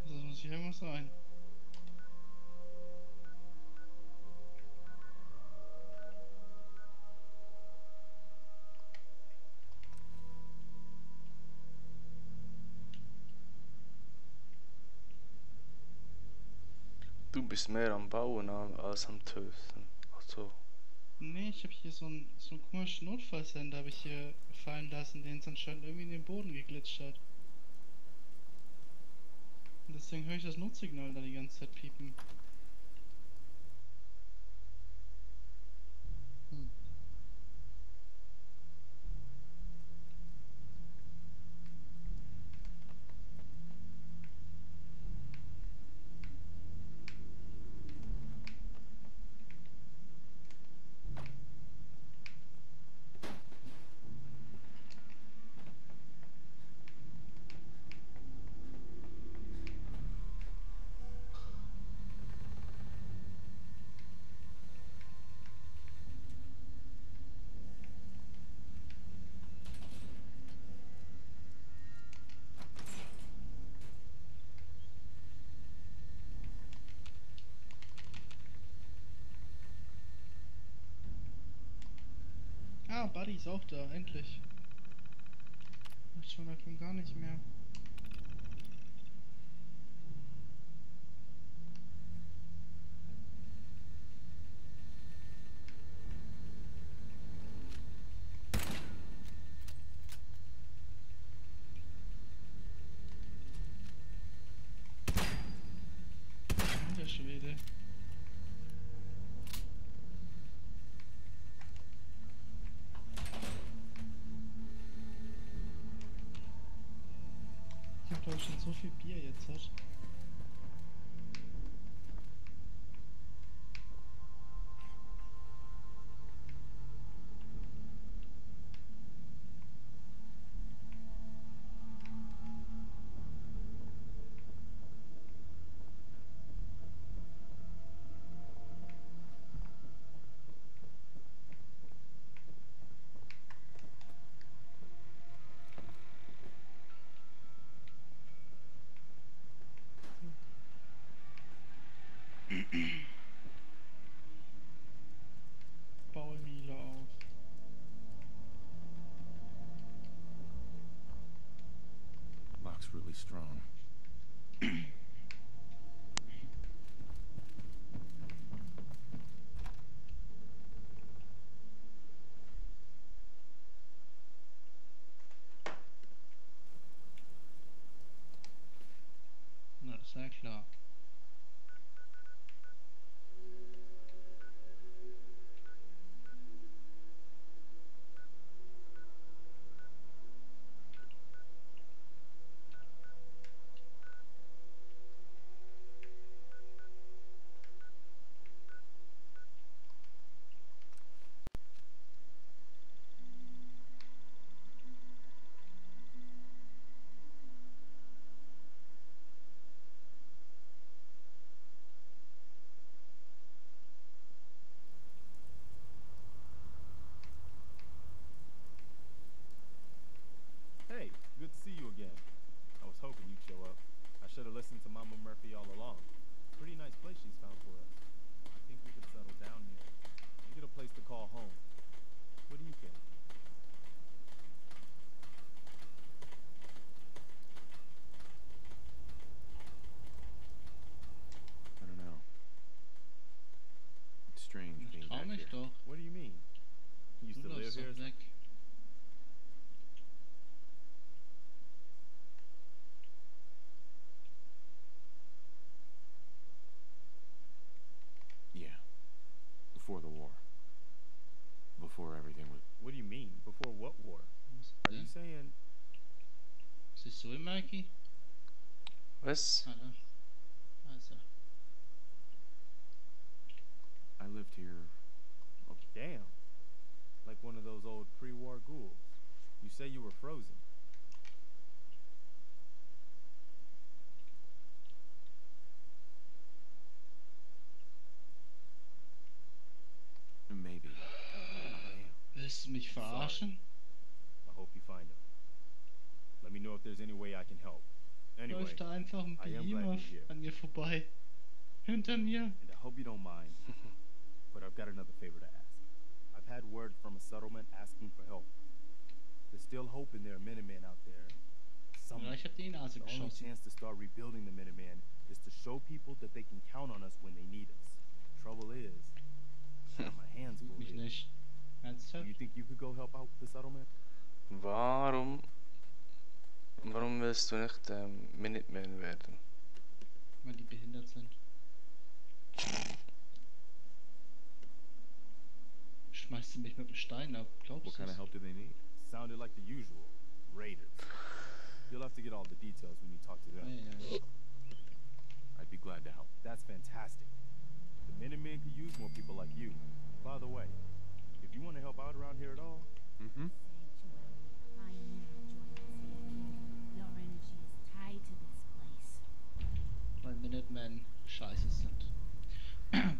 Also es muss hier irgendwas sein. Du bist mehr am Bauen als am Töten. Also, Nee, ich habe hier so einen komischen Notfallsender habe ich hier fallen lassen, den es anscheinend irgendwie in den Boden geglitscht hat. Und deswegen höre ich das Notsignal da die ganze Zeit piepen. Hm. Ah, Buddy ist auch da, endlich. Ich schon, da kommt gar nicht mehr. Der Schwede. Ich hab glaube schon so viel Bier jetzt hat. Baue Miele auf. Lock's really strong. Na, das ist ja klar. Hey, good to see you again. I was hoping you'd show up. I should have listened to Mama Murphy all along. Pretty nice place she's found for us. I think we could settle down here. Get a place to call home. What do you think? I don't know. It's strange Ich being trau back mich here. doch. What do you mean? You used to Rudolf live ist here? doch weg. Yeah. Before the war. Before everything was... What do you mean? Before what war? Was ist Are you denn? saying... Siehst du ihn, Mikey? Was? Ah, da. Also. I lived here... Oh, damn. Like one of those old pre-war ghouls. You say you were frozen. Maybe. Willst du mich verarschen? I hope you find him. Let me know if there's any way I can help. Anyway, Läuft da einfach ein I am glad Beamer you're here. an mir vorbei. Hinter mir. And I hope you don't mind, but I've got another favor to ask. I've had word from a settlement asking for help. There's still hope in there are Minutemen out there. Ja, Somewhere. ich hab die Nase The only geschossen. chance to start rebuilding the Minutemen is to show people that they can count on us when they need us. Trouble is, I've got my hands Sieht full mich here. nicht. Do Ernsthaft? you think you could go help out the settlement? Warum willst du nicht Minuteman werden? Weil die behindert sind. Schmeißt du mich mit dem Stein ab? Glaubst What du kind of help do they need? Sounded like the usual. Raiders. You'll have to get all the details when you talk to them. Ja. I'd be glad to help. That's fantastic. The Minutemen could use more people like you. By the way, if you want to help out around here at all, Mm-hmm. I never joined the King. Your energy is tied to this place. Weil Minutemen scheiße sind.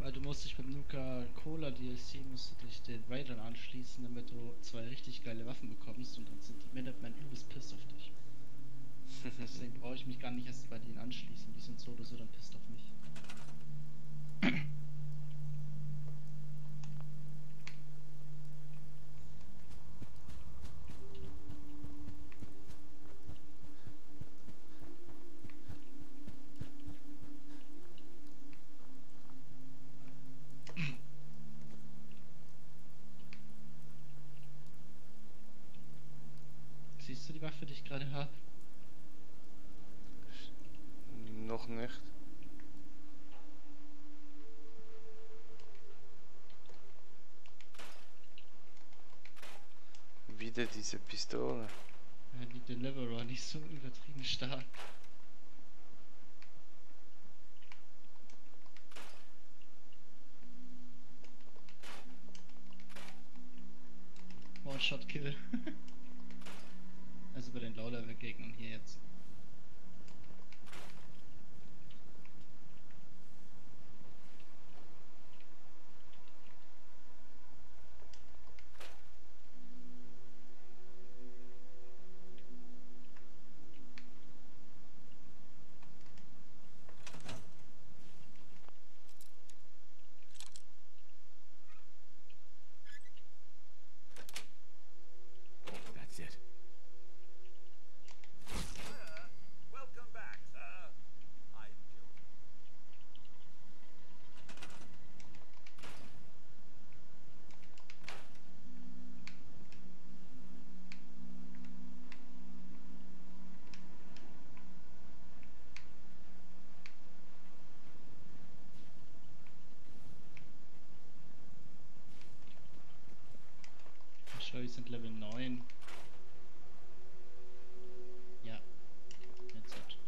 Weil du musst dich beim Nuka-Cola DLC musst du dich den Raidern anschließen, damit du 2 richtig geile Waffen bekommst und dann sind die Minutemen übelst pisst auf dich. Deswegen brauche ich mich gar nicht erst bei denen anschließen, die sind so oder so dann pisst auf mich. Waffe, die ich gerade habe. Noch nicht. Wieder diese Pistole. Ja, die Deliverer nicht so übertrieben stark. One-Shot-Kill. Also bei den Low-Level-Gegnern hier jetzt. That's it. Welcome back, sir. I knew. Ich glaube, wir sind Level 9. Ja. Jetzt halt.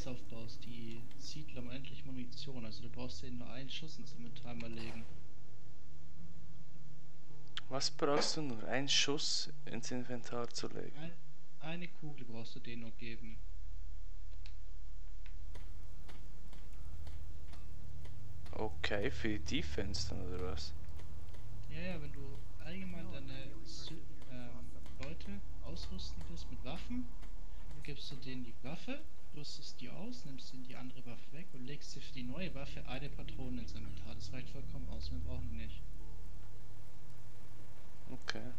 Base aufbaust, die Siedler haben endlich Munition, also du brauchst denen nur einen Schuss ins Inventar mal legen. Was brauchst du nur? Einen Schuss ins Inventar zu legen? Eine Kugel brauchst du denen nur geben. Okay, für die Defense dann oder was? Ja, wenn du allgemein deine Leute ausrüsten willst mit Waffen, gibst du denen die Waffe, rüstest die aus, nimmst ihnen die andere Waffe weg und legst dir für die neue Waffe eine Patrone ins Inventar. Das reicht vollkommen aus, wir brauchen die nicht. Okay.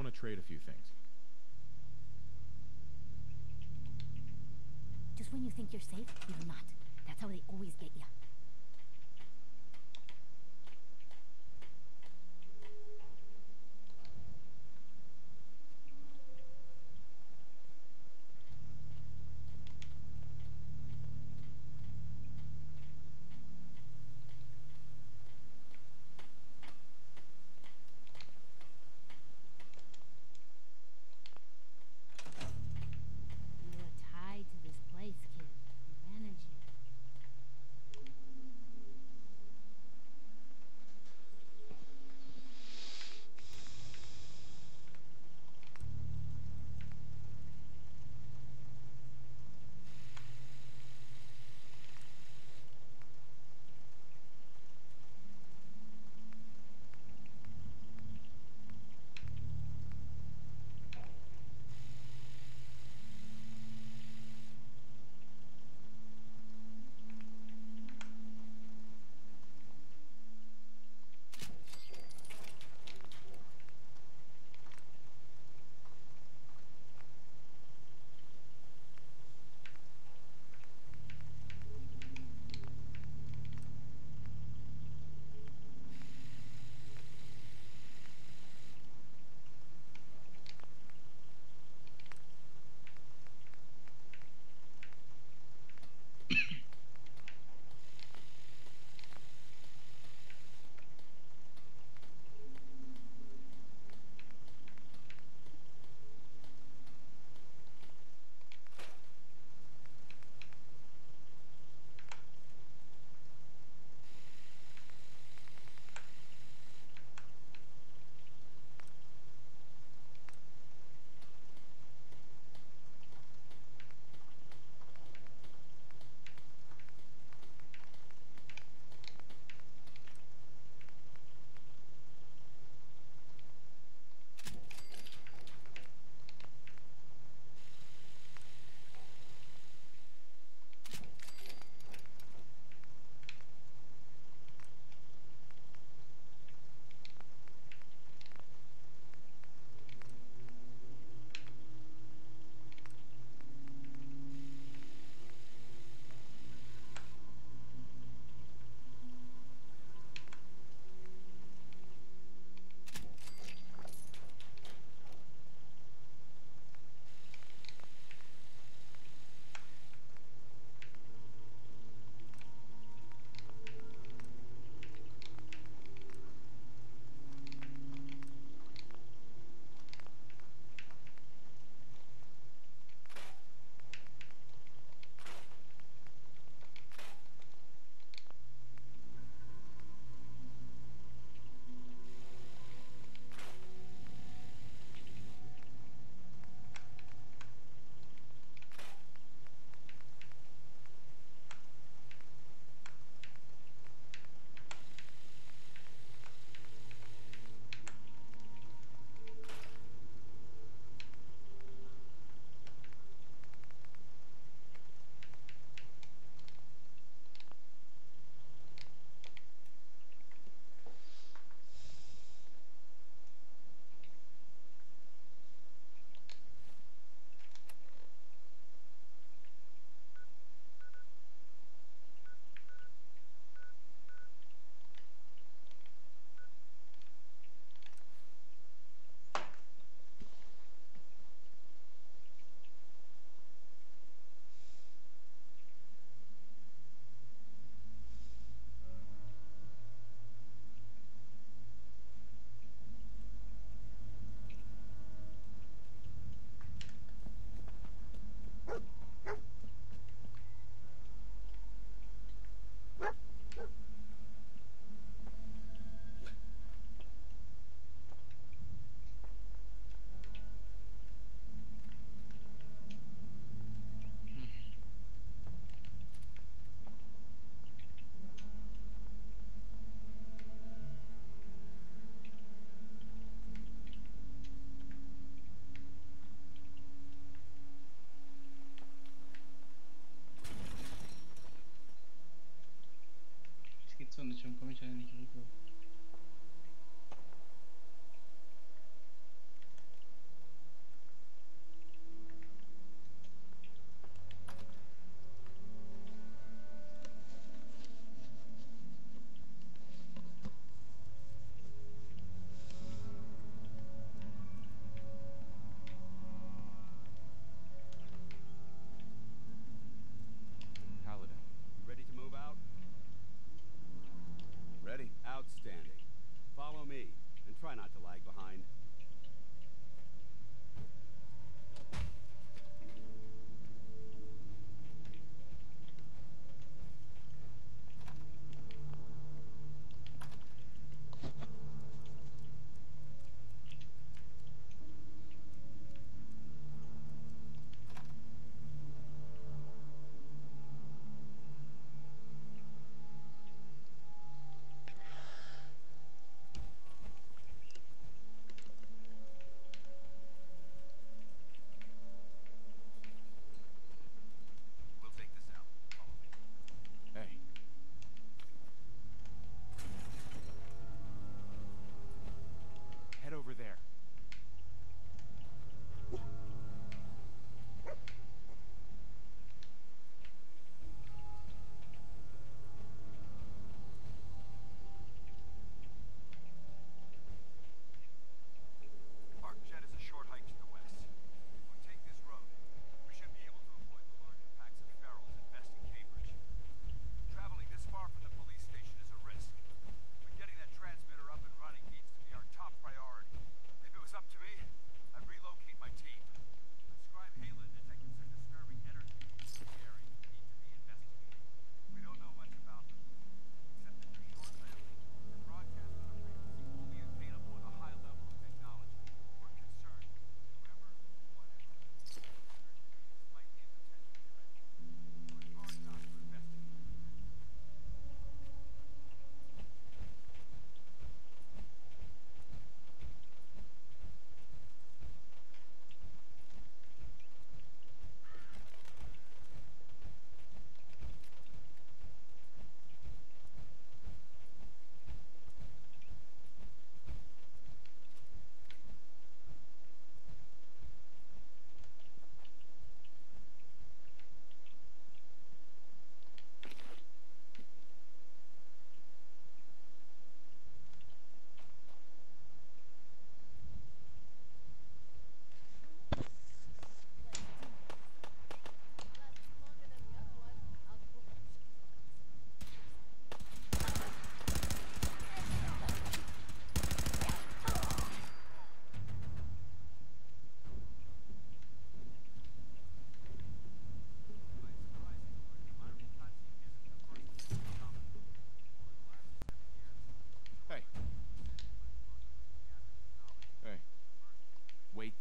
want to trade a few things. Just when you think you're safe, you're not. That's how they always get you. You are tied to this place, kid. Your energy.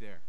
there.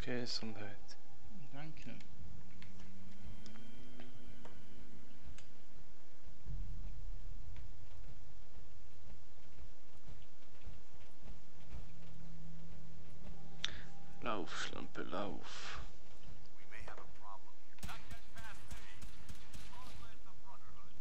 Gesundheit. Danke. Lauf, Schlampe, lauf. We may have a problem here. Not get past me. Long live the Brotherhood.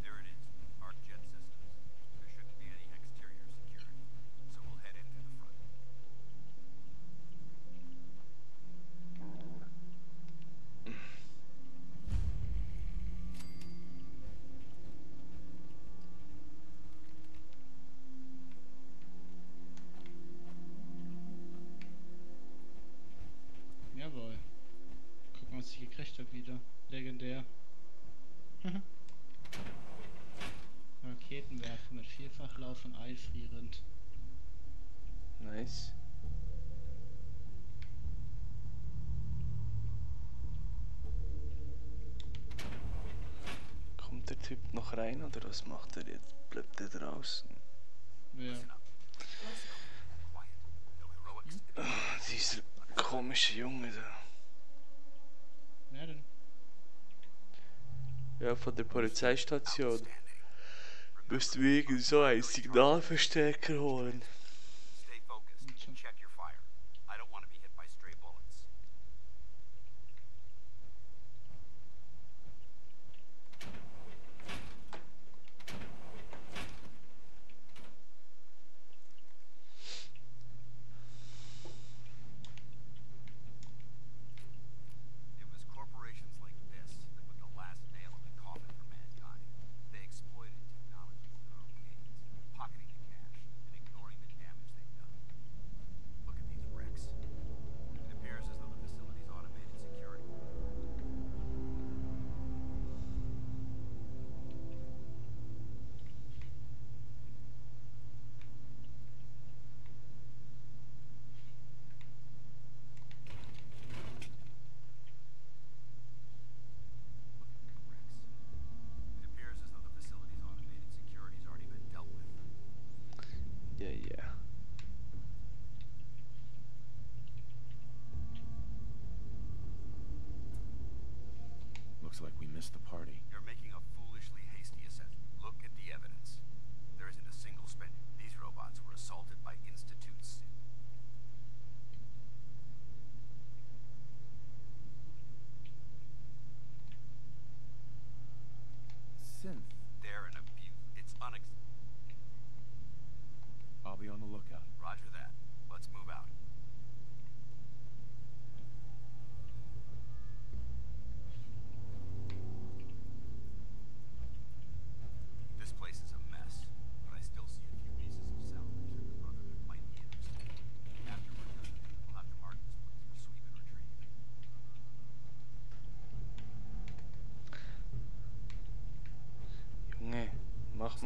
There it is. Arc jet systems. There shouldn't be any exterior security, so we'll head in through the front. Jawohl. Gucken, was ich gekriegt habe wieder. Legendär. Raketenwerfer mit Vielfachlauf und eifrierend. Nice. Kommt der Typ noch rein oder was macht er jetzt? Bleibt er draußen? Ja. Quiet. No heroics. Dieser komische Junge da. Wer denn? Ja, von der Polizeistation. Outstanding. Müssten wir irgend so einen Signalverstärker holen. Stay focused and check your fire. I don't want to be hit by stray bullets. It was corporations like this that put the last nail in the coffin for mankind. They exploited technology for their own gains, pocketing the cash and ignoring the damage they've done. Look at these wrecks. It appears as though the facility's automated security. It appears as though the facility's automated security's already been dealt with. Yeah. Looks like we missed the party. You're making a foolishly hasty assessment. Look at the evidence. There isn't a single spending. These robots were assaulted by Institute SIP.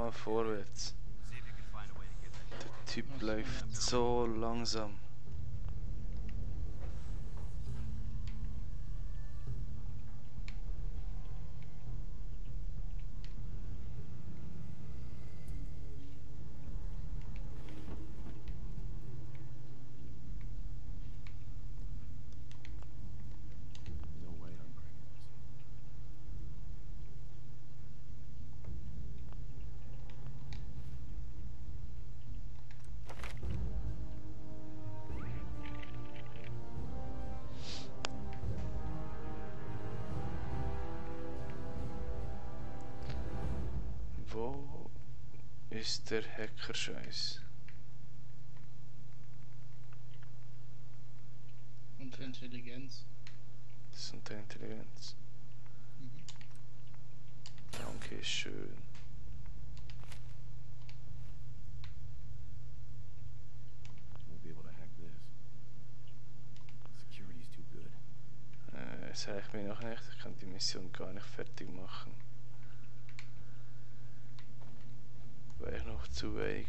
mal vorwärts. See if you can find a way to get that. Der Typ läuft so langsam. No way I'm cracking this. Wo ist der Hackerscheiß? Und Intelligenz. Das ist unter Intelligenz. Mhm. Danke schön. Won't be able to hack this. Security's too good. Sag ich mir noch nicht, ich kann die Mission gar nicht fertig machen. Wäre ich noch zu wenig.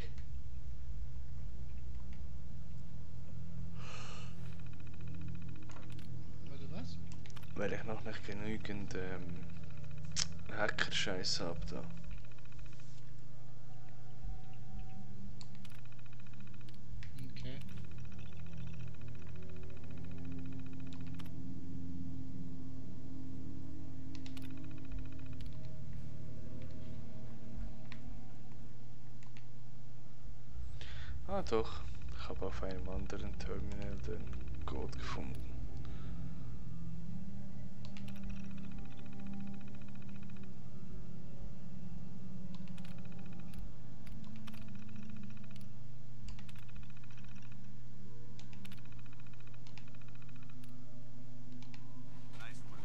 Warte, was? Weil ich noch nicht genügend Hacker-Scheiß habe da. Okay. Ah doch, ich habe auf einem anderen Terminal den Code gefunden. Nice work.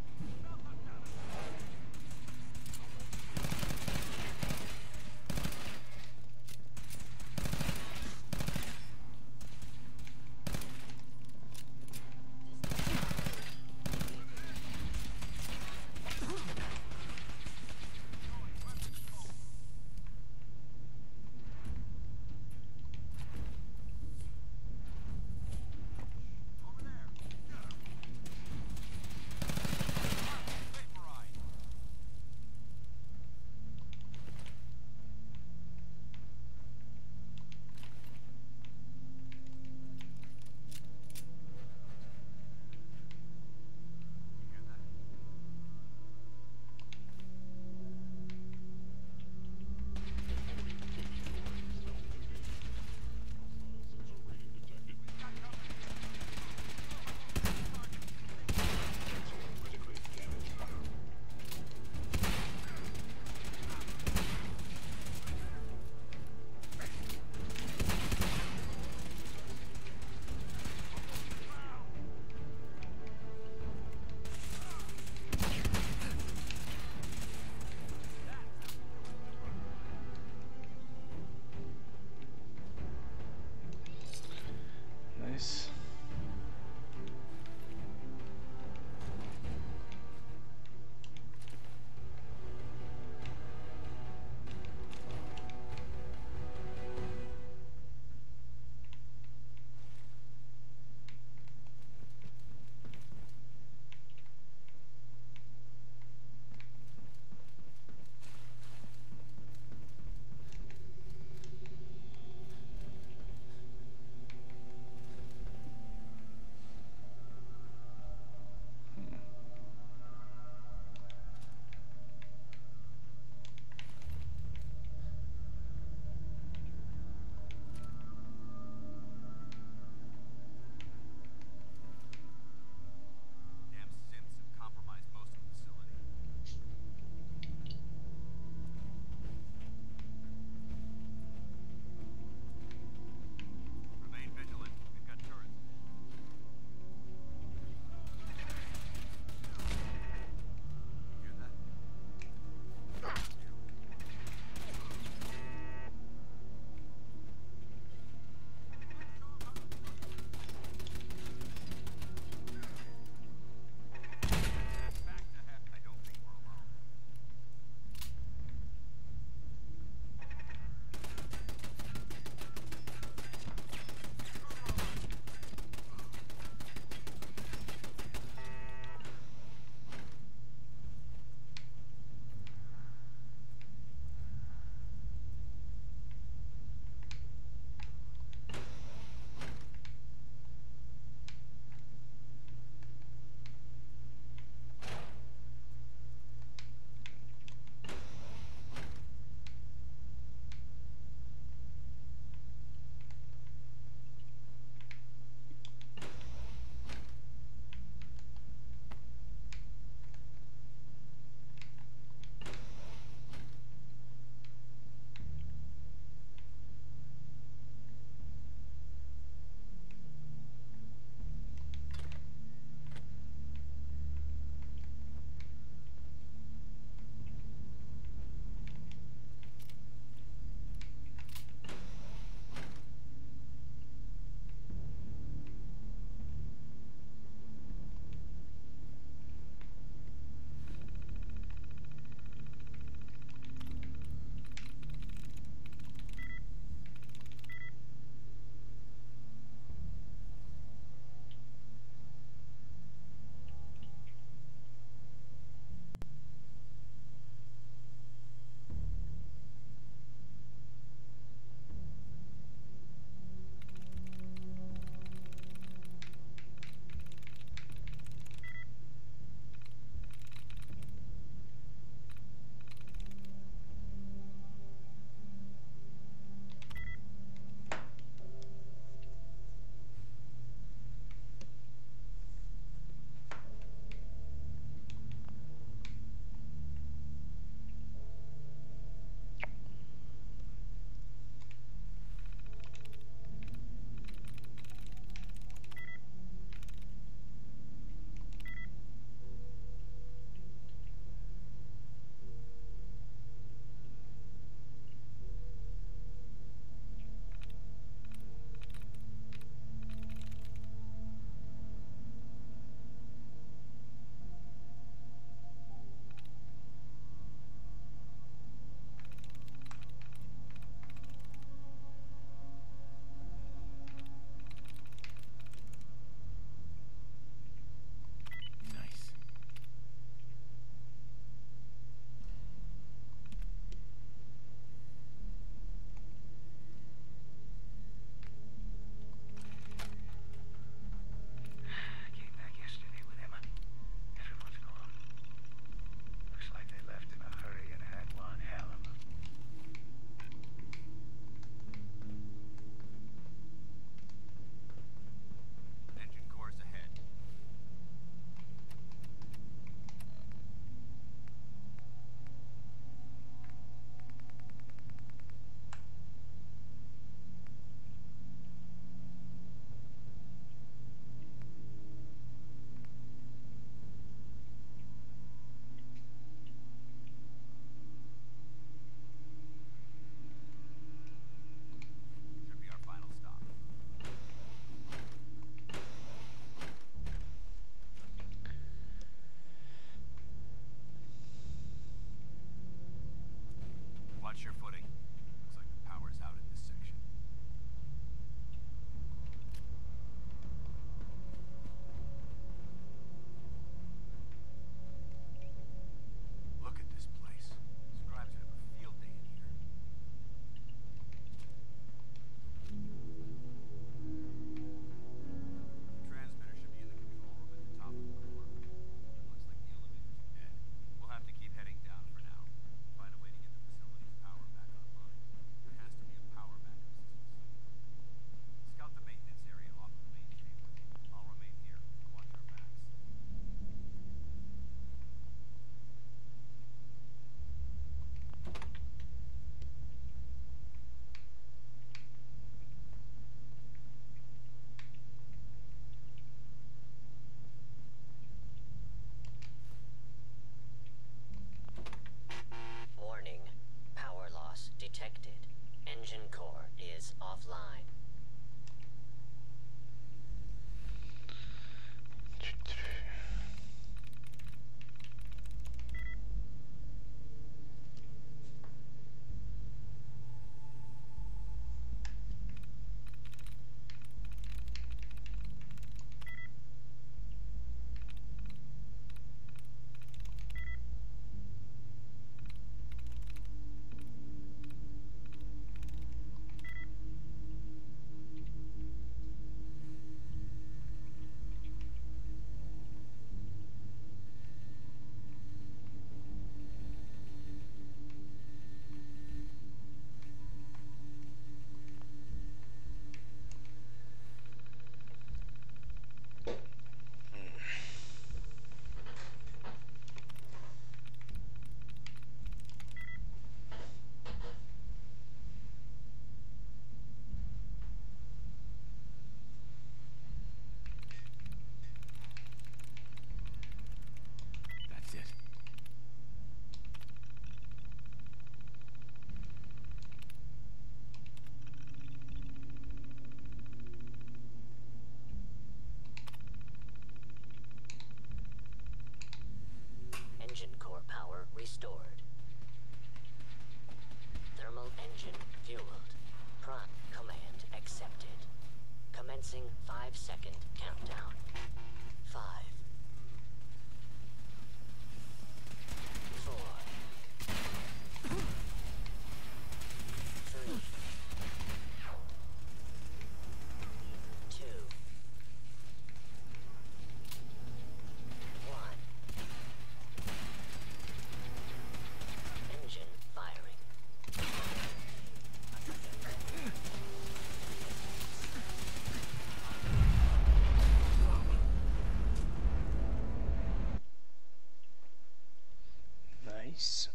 Nice.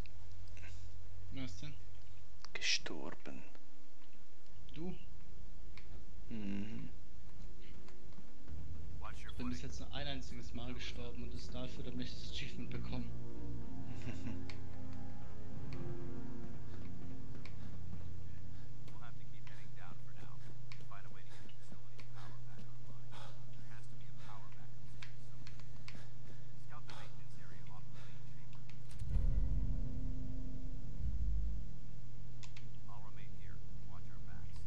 Was denn? Gestorben. Du? Mhm. Ich bin bis jetzt nur ein einziges Mal gestorben und es dafür, damit ich das Achievement bekomme. We'll have to keep heading down for now. Find a way to get the facility's power back online. There has to be a power backup system somewhere. Scout the maintenance area off the main chamber. I'll remain here. Watch our backs.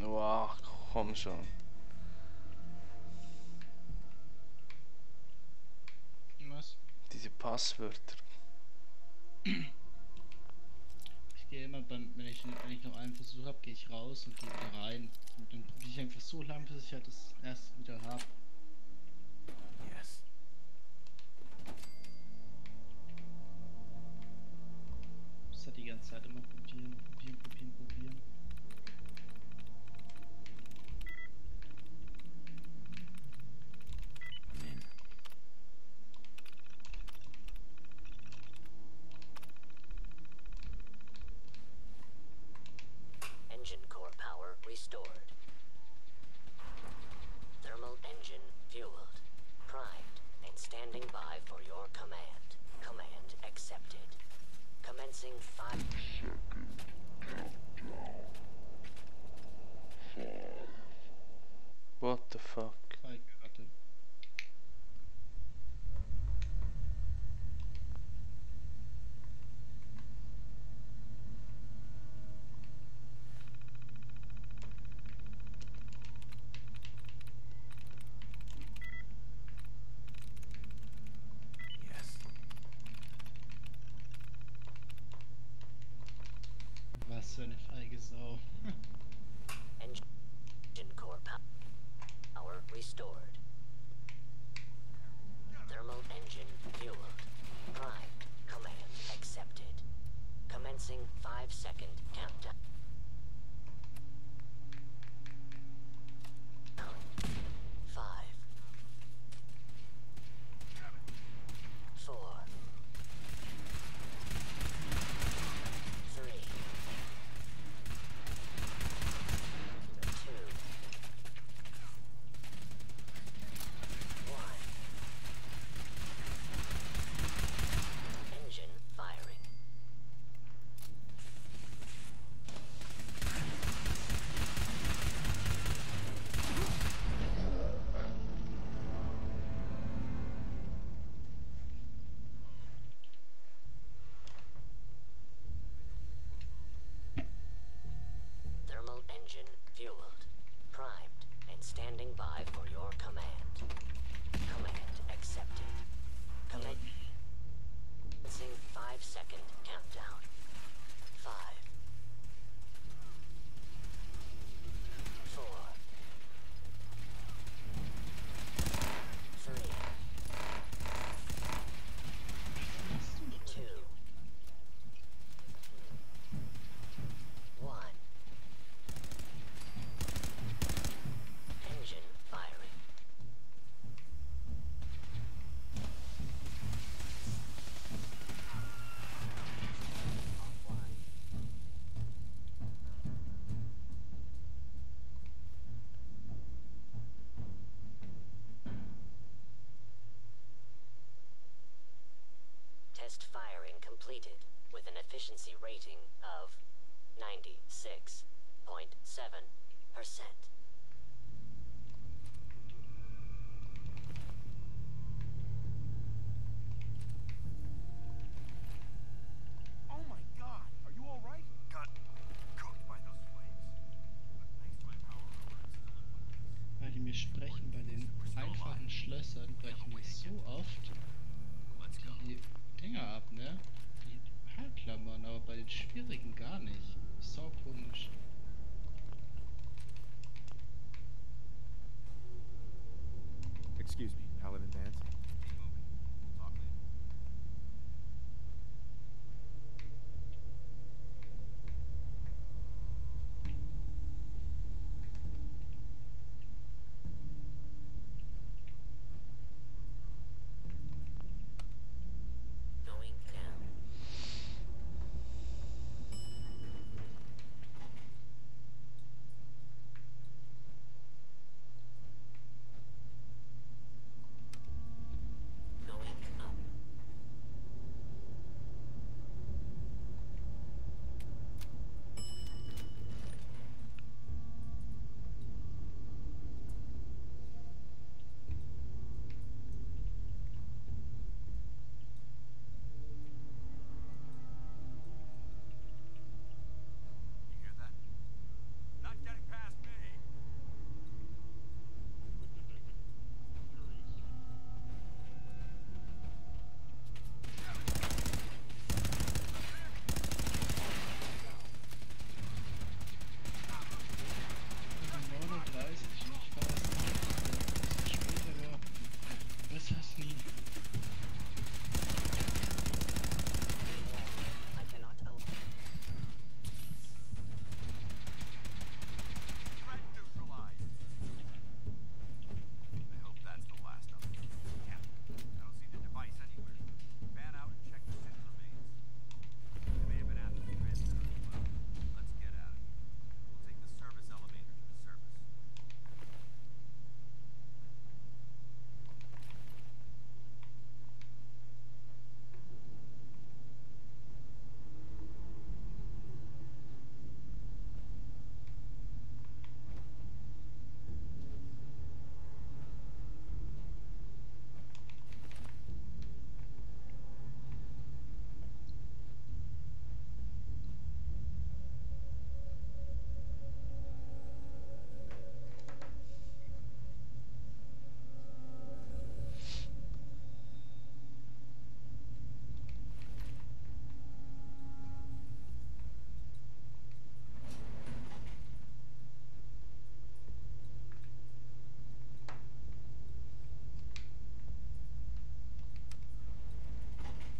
Wow, komm schon. Was? Diese Passwörter. Ich gehe immer wenn ich noch einen Versuch habe, gehe ich raus und gehe wieder rein. Und dann probiere ich einfach so lange, bis ich halt das erste wieder habe. Yes. Das hat die ganze Zeit immer probieren. I'm in. Engine core power restored. Thermal engine fueled. Primed and standing by for your command. Command accepted. Commencing 5. What the fuck? Warte. Yes. Was für eine feige Sau. Engine core power restored. Thermal engine fueled. Primed. Command accepted. Commencing 5-second efficiency rating of 96.7%. Oh my god! Are you alright? Got cooked by those flames. But thanks to my power armor, it's still in one piece. Weil die mir sprechen, bei den einfachen Schlössern brechen mir so oft Let's go. die Dinger ab, ne? Die Haltklammern, aber bei den schwierigen gar nicht. So komisch. Excuse me, Paladin Vance. Keep moving. We'll talk later. Going down. Going up. You hear that? Not getting past me. Also 39, ich war es nicht, ein bisschen später, aber besser als nie. I cannot open. Threat neutralized. I hope that's the last of them. Captain, I don't see the device anywhere. Fan out and check the Sin's remains. They may have been after the transmitter as well. Let's get out of here. We'll take the service elevator to the surface.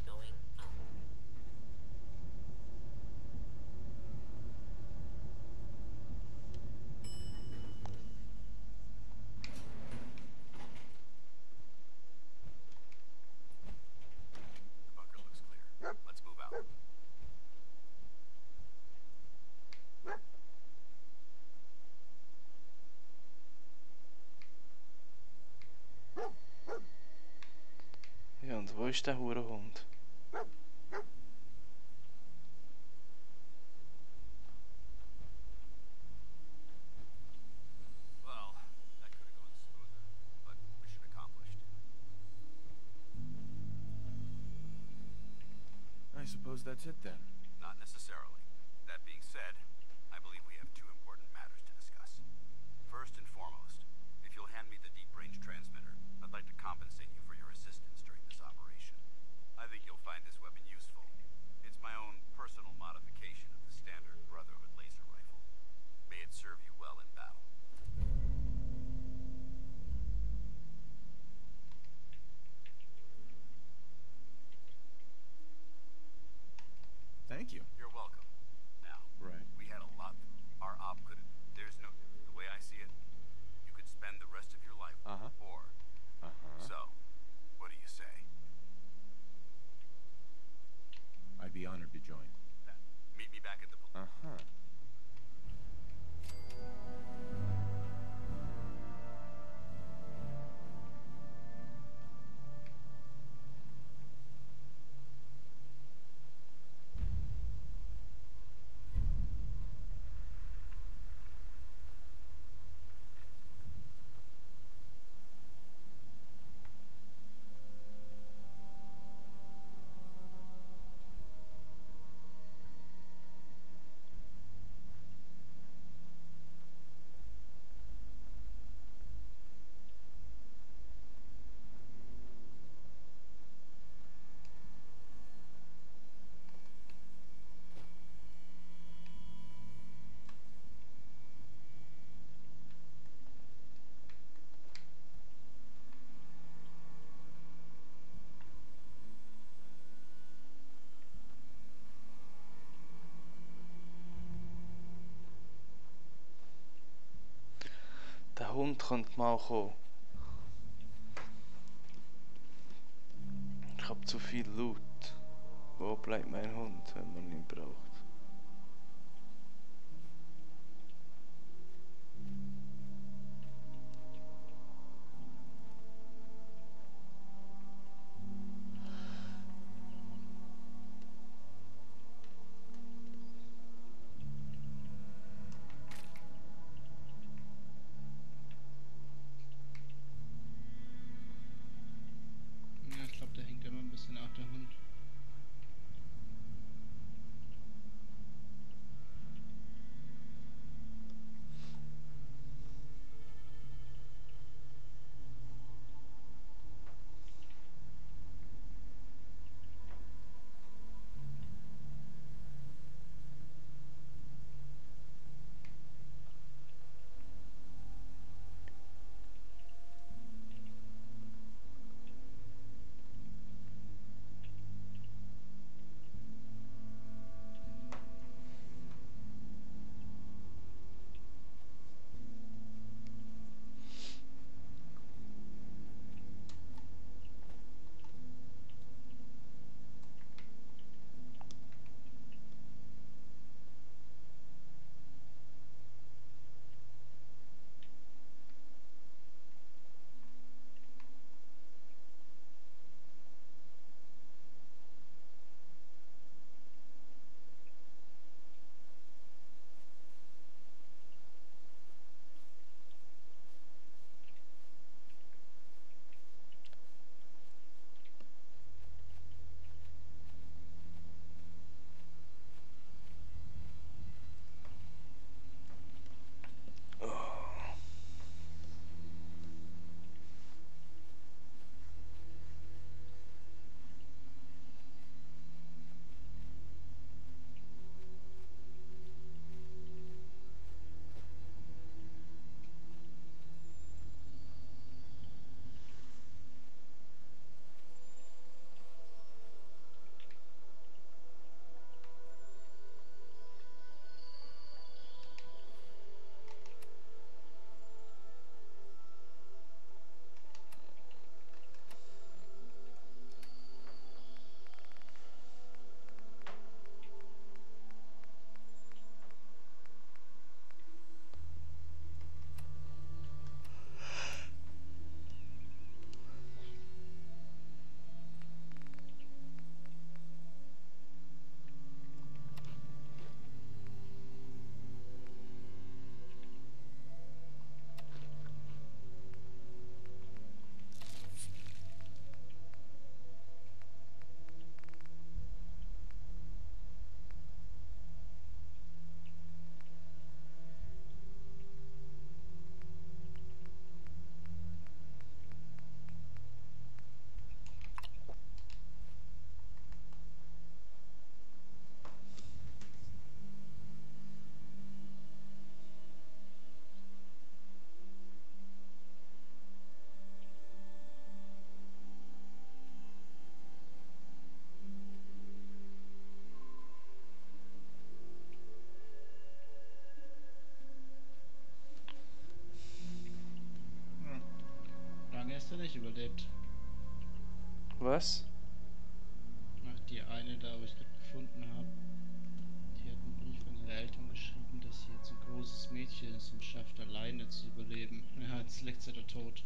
Going up. The bunker looks clear. Let's move out. Ja, und wo ist der Hurenhund? Well, that could have gone smoother, but mission accomplished. I suppose that's it then. Not necessarily. That being said, I believe we have two important matters to discuss. First and foremost, if you'll hand me the deep-range transmitter, I'd like to compensate you for your assistance during this operation. I think you'll find this weapon useful. It's my own personal modification of the standard Brotherhood laser rifle. May it serve you well in battle. Thank you. You're welcome. Now, Right. we had a lot. Our op could. There's no. The way I see it, you could spend the rest of your life. Uh-huh. Or. So, what do you say? I'd be honored to join. That. Meet me back at the. Uh-huh. Hund könnte mal kommen. Ich habe zu viel Loot. Wo bleibt mein Hund, wenn man ihn braucht? Ja, ich glaube, da hängt immer ein bisschen ab, der Hund. Lange hast du nicht überlebt. Was? Ach, die eine da, wo ich gerade gefunden habe, die hat einen Brief an ihre Eltern geschrieben, dass sie jetzt ein großes Mädchen ist und schafft, alleine zu überleben. Ja, jetzt liegt sie da tot.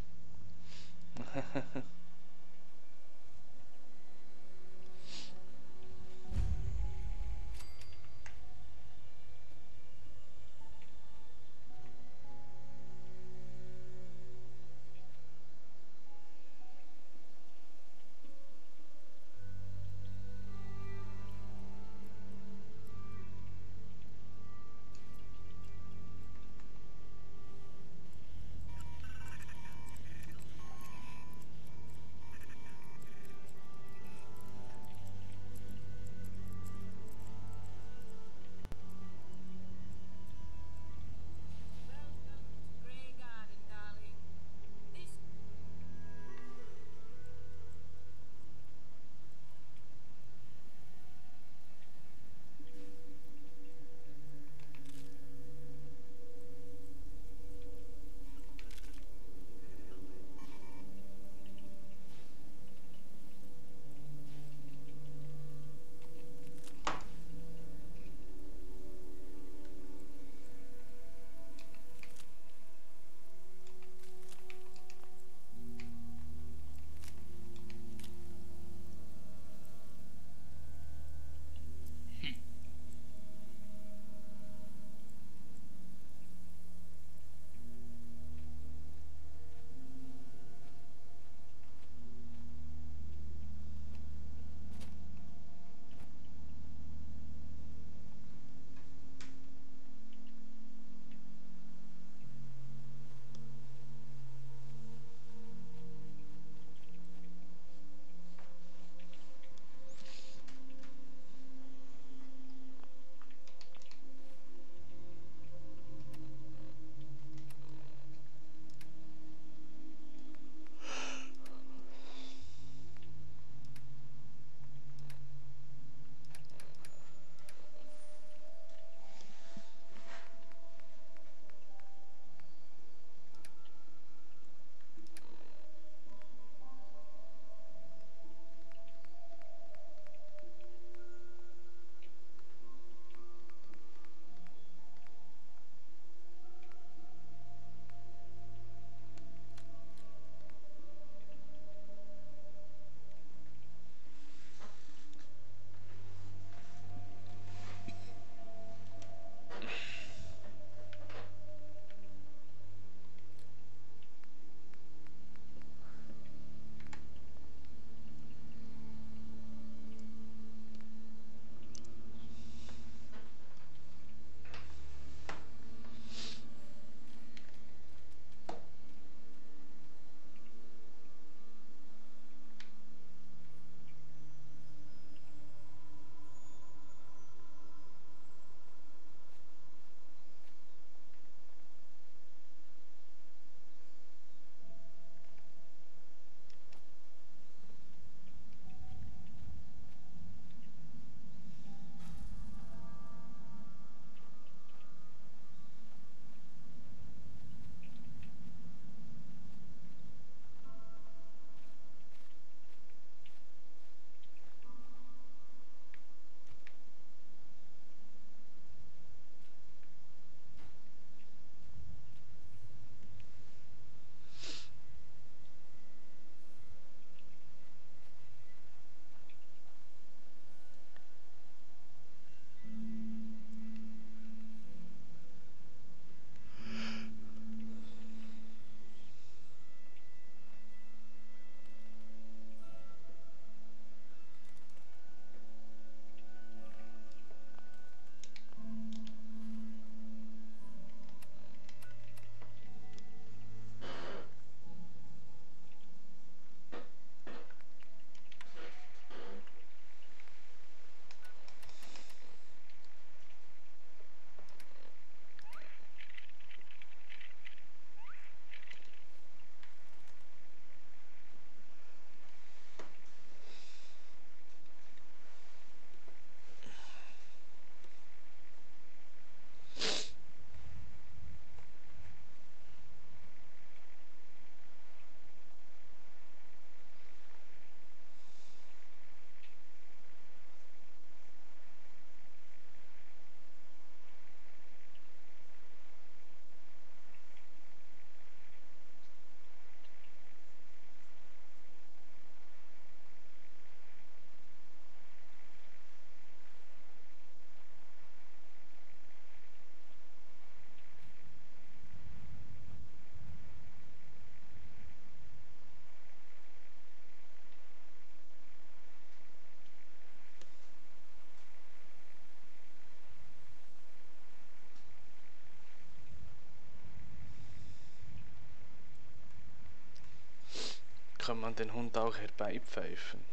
Kann man den Hund auch herbeipfeifen?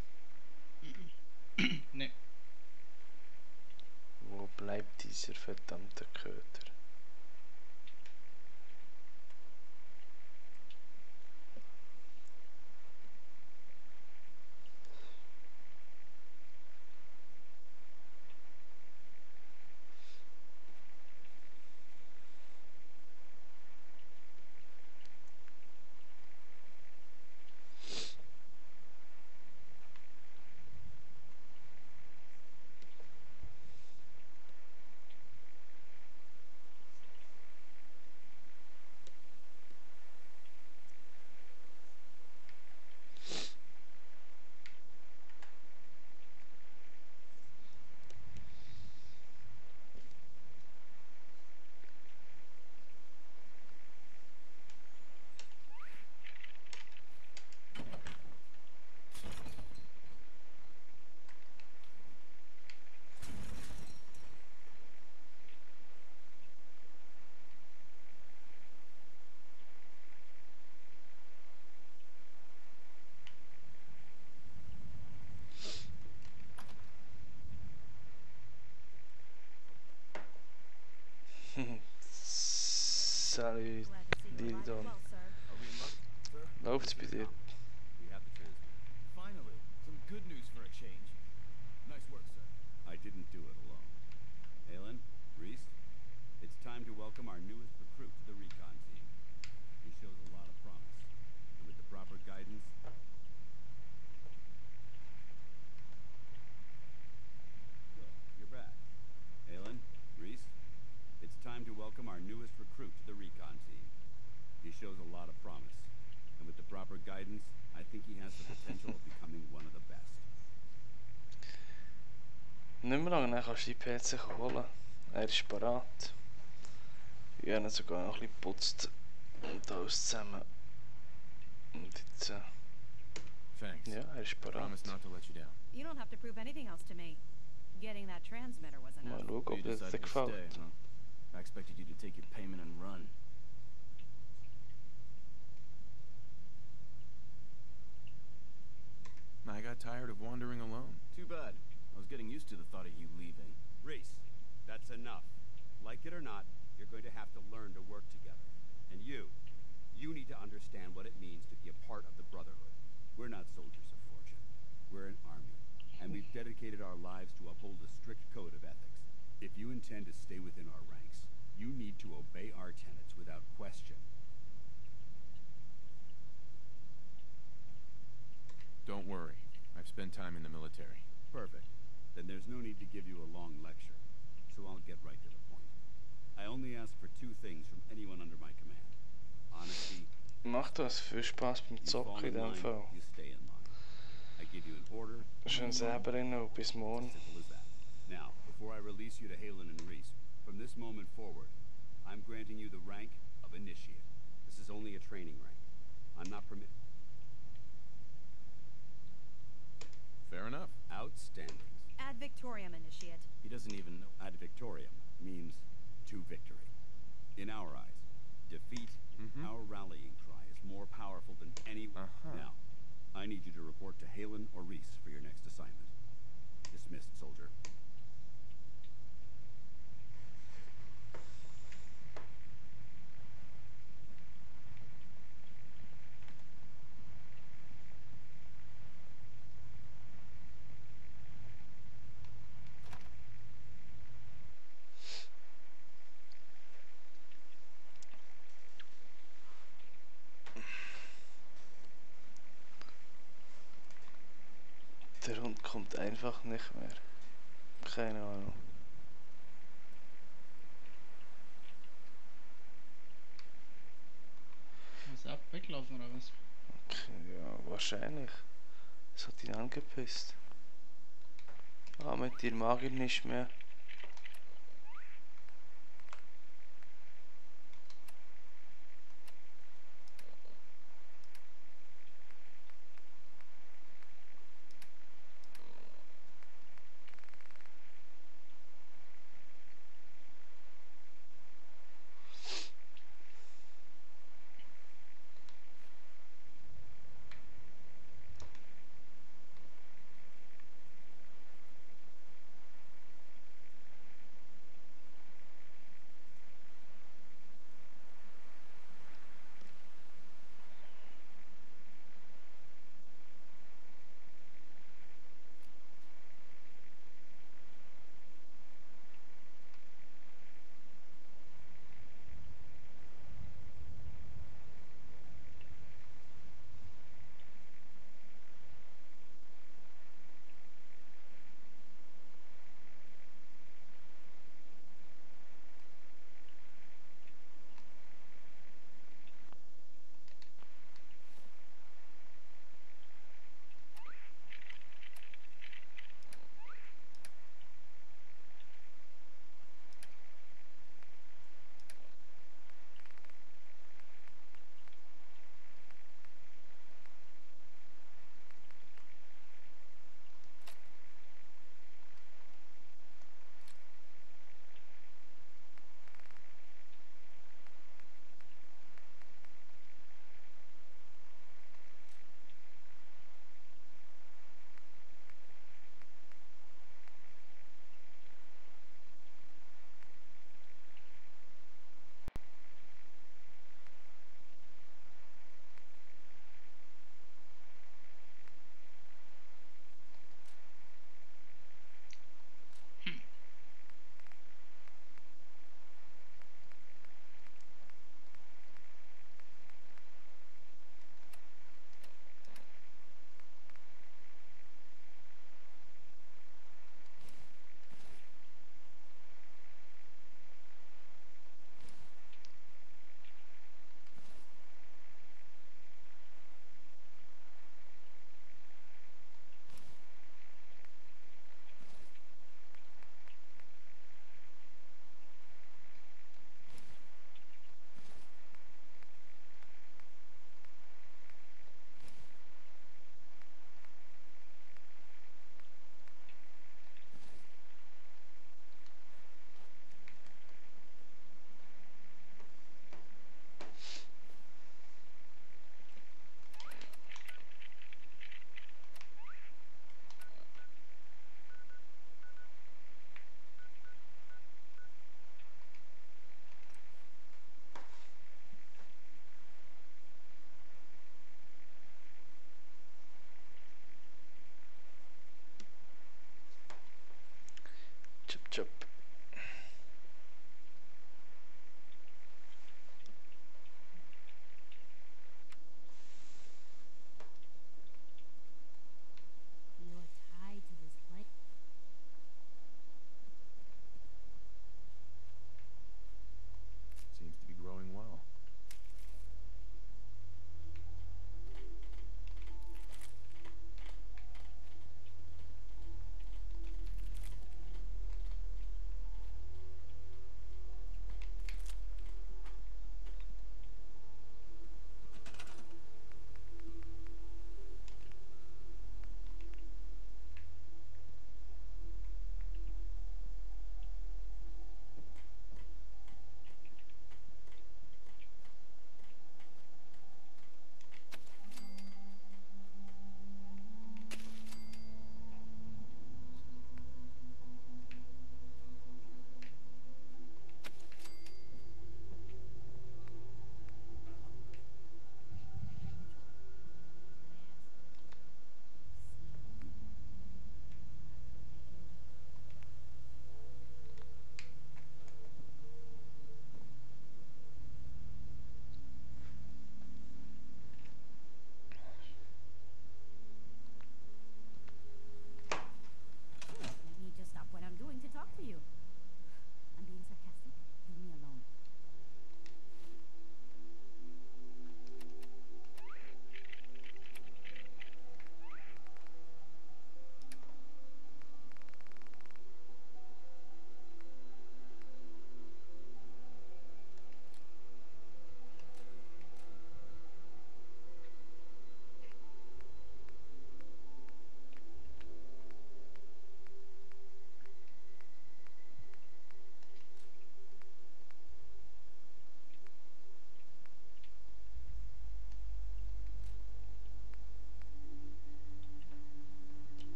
Ne. Wo bleibt dieser verdammte Köter? Salut, Glad to see you alive Dildon. and well, sir. Are we in luck, sir? Läuft's bei dir? We have the transmitter. Finally, some good news for a change. Nice work, sir. I didn't do it alone. Halen, Reese, it's time to welcome our newest recruit to the recon team. He shows a lot of promise. And with the proper guidance... Good, you're back. Halen, Reese, it's time to welcome our newest recruit to the recon team. He shows a lot of promise. And with the proper guidance, I think he has the potential of becoming one of the best. Nicht mehr lange, dann kannst du die PC holen. Er ist parat. Ich habe ihn sogar noch ein bisschen geputzt. Und alles zusammen. Und jetzt, Thanks. ja, er ist parat. Promise not to let you down. You don't have to prove anything else to me. Getting that transmitter was Mal enough. schauen, So ob you das dir decided to gefällt. stay, huh? I expected you to take your payment and run. I got tired of wandering alone. Too bad. I was getting used to the thought of you leaving. Reese, that's enough. Like it or not, you're going to have to learn to work together. And you need to understand what it means to be a part of the Brotherhood. We're not soldiers of fortune. We're an army. And we've dedicated our lives to uphold a strict code of ethics. If you intend to stay within our ranks, you need to obey our tenets without question. Don't worry. I've spent time in the military. Perfect. Then there's no need to give you a long lecture. So I'll get right to the point. I only ask for two things from anyone under my command. Honesty. Macht das viel Spaß beim You fall Zocken in in dem line, Fall. you stay in line. I give you an order. Schön selber noch, bis morgen. Simple as that. Now, before I release you to Halen and Reese, from this moment forward, I'm granting you the rank of Initiate. This is only a training rank. I'm not permitted. Fair enough. Outstanding. Ad Victoriam, Initiate. He doesn't even know. Ad Victoriam means to victory. In our eyes, defeat, our rallying cry, is more powerful than any... Now, I need you to report to Halen or Reese for your next assignment. Dismissed, soldier. Der Hund kommt einfach nicht mehr. Keine Ahnung. Muss ab, weglaufen oder was? Okay, ja, wahrscheinlich. Es hat ihn angepisst. Ah, mit dir mag ich nicht mehr.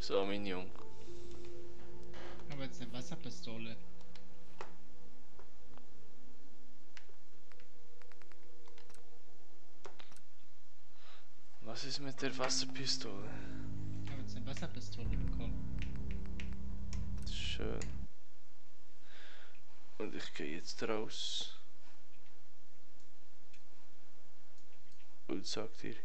So, mein Junge. Aber jetzt eine Wasserpistole. Was ist mit der Wasserpistole? Ich habe jetzt eine Wasserpistole bekommen. Schön. Und ich gehe jetzt raus. Und sag dir,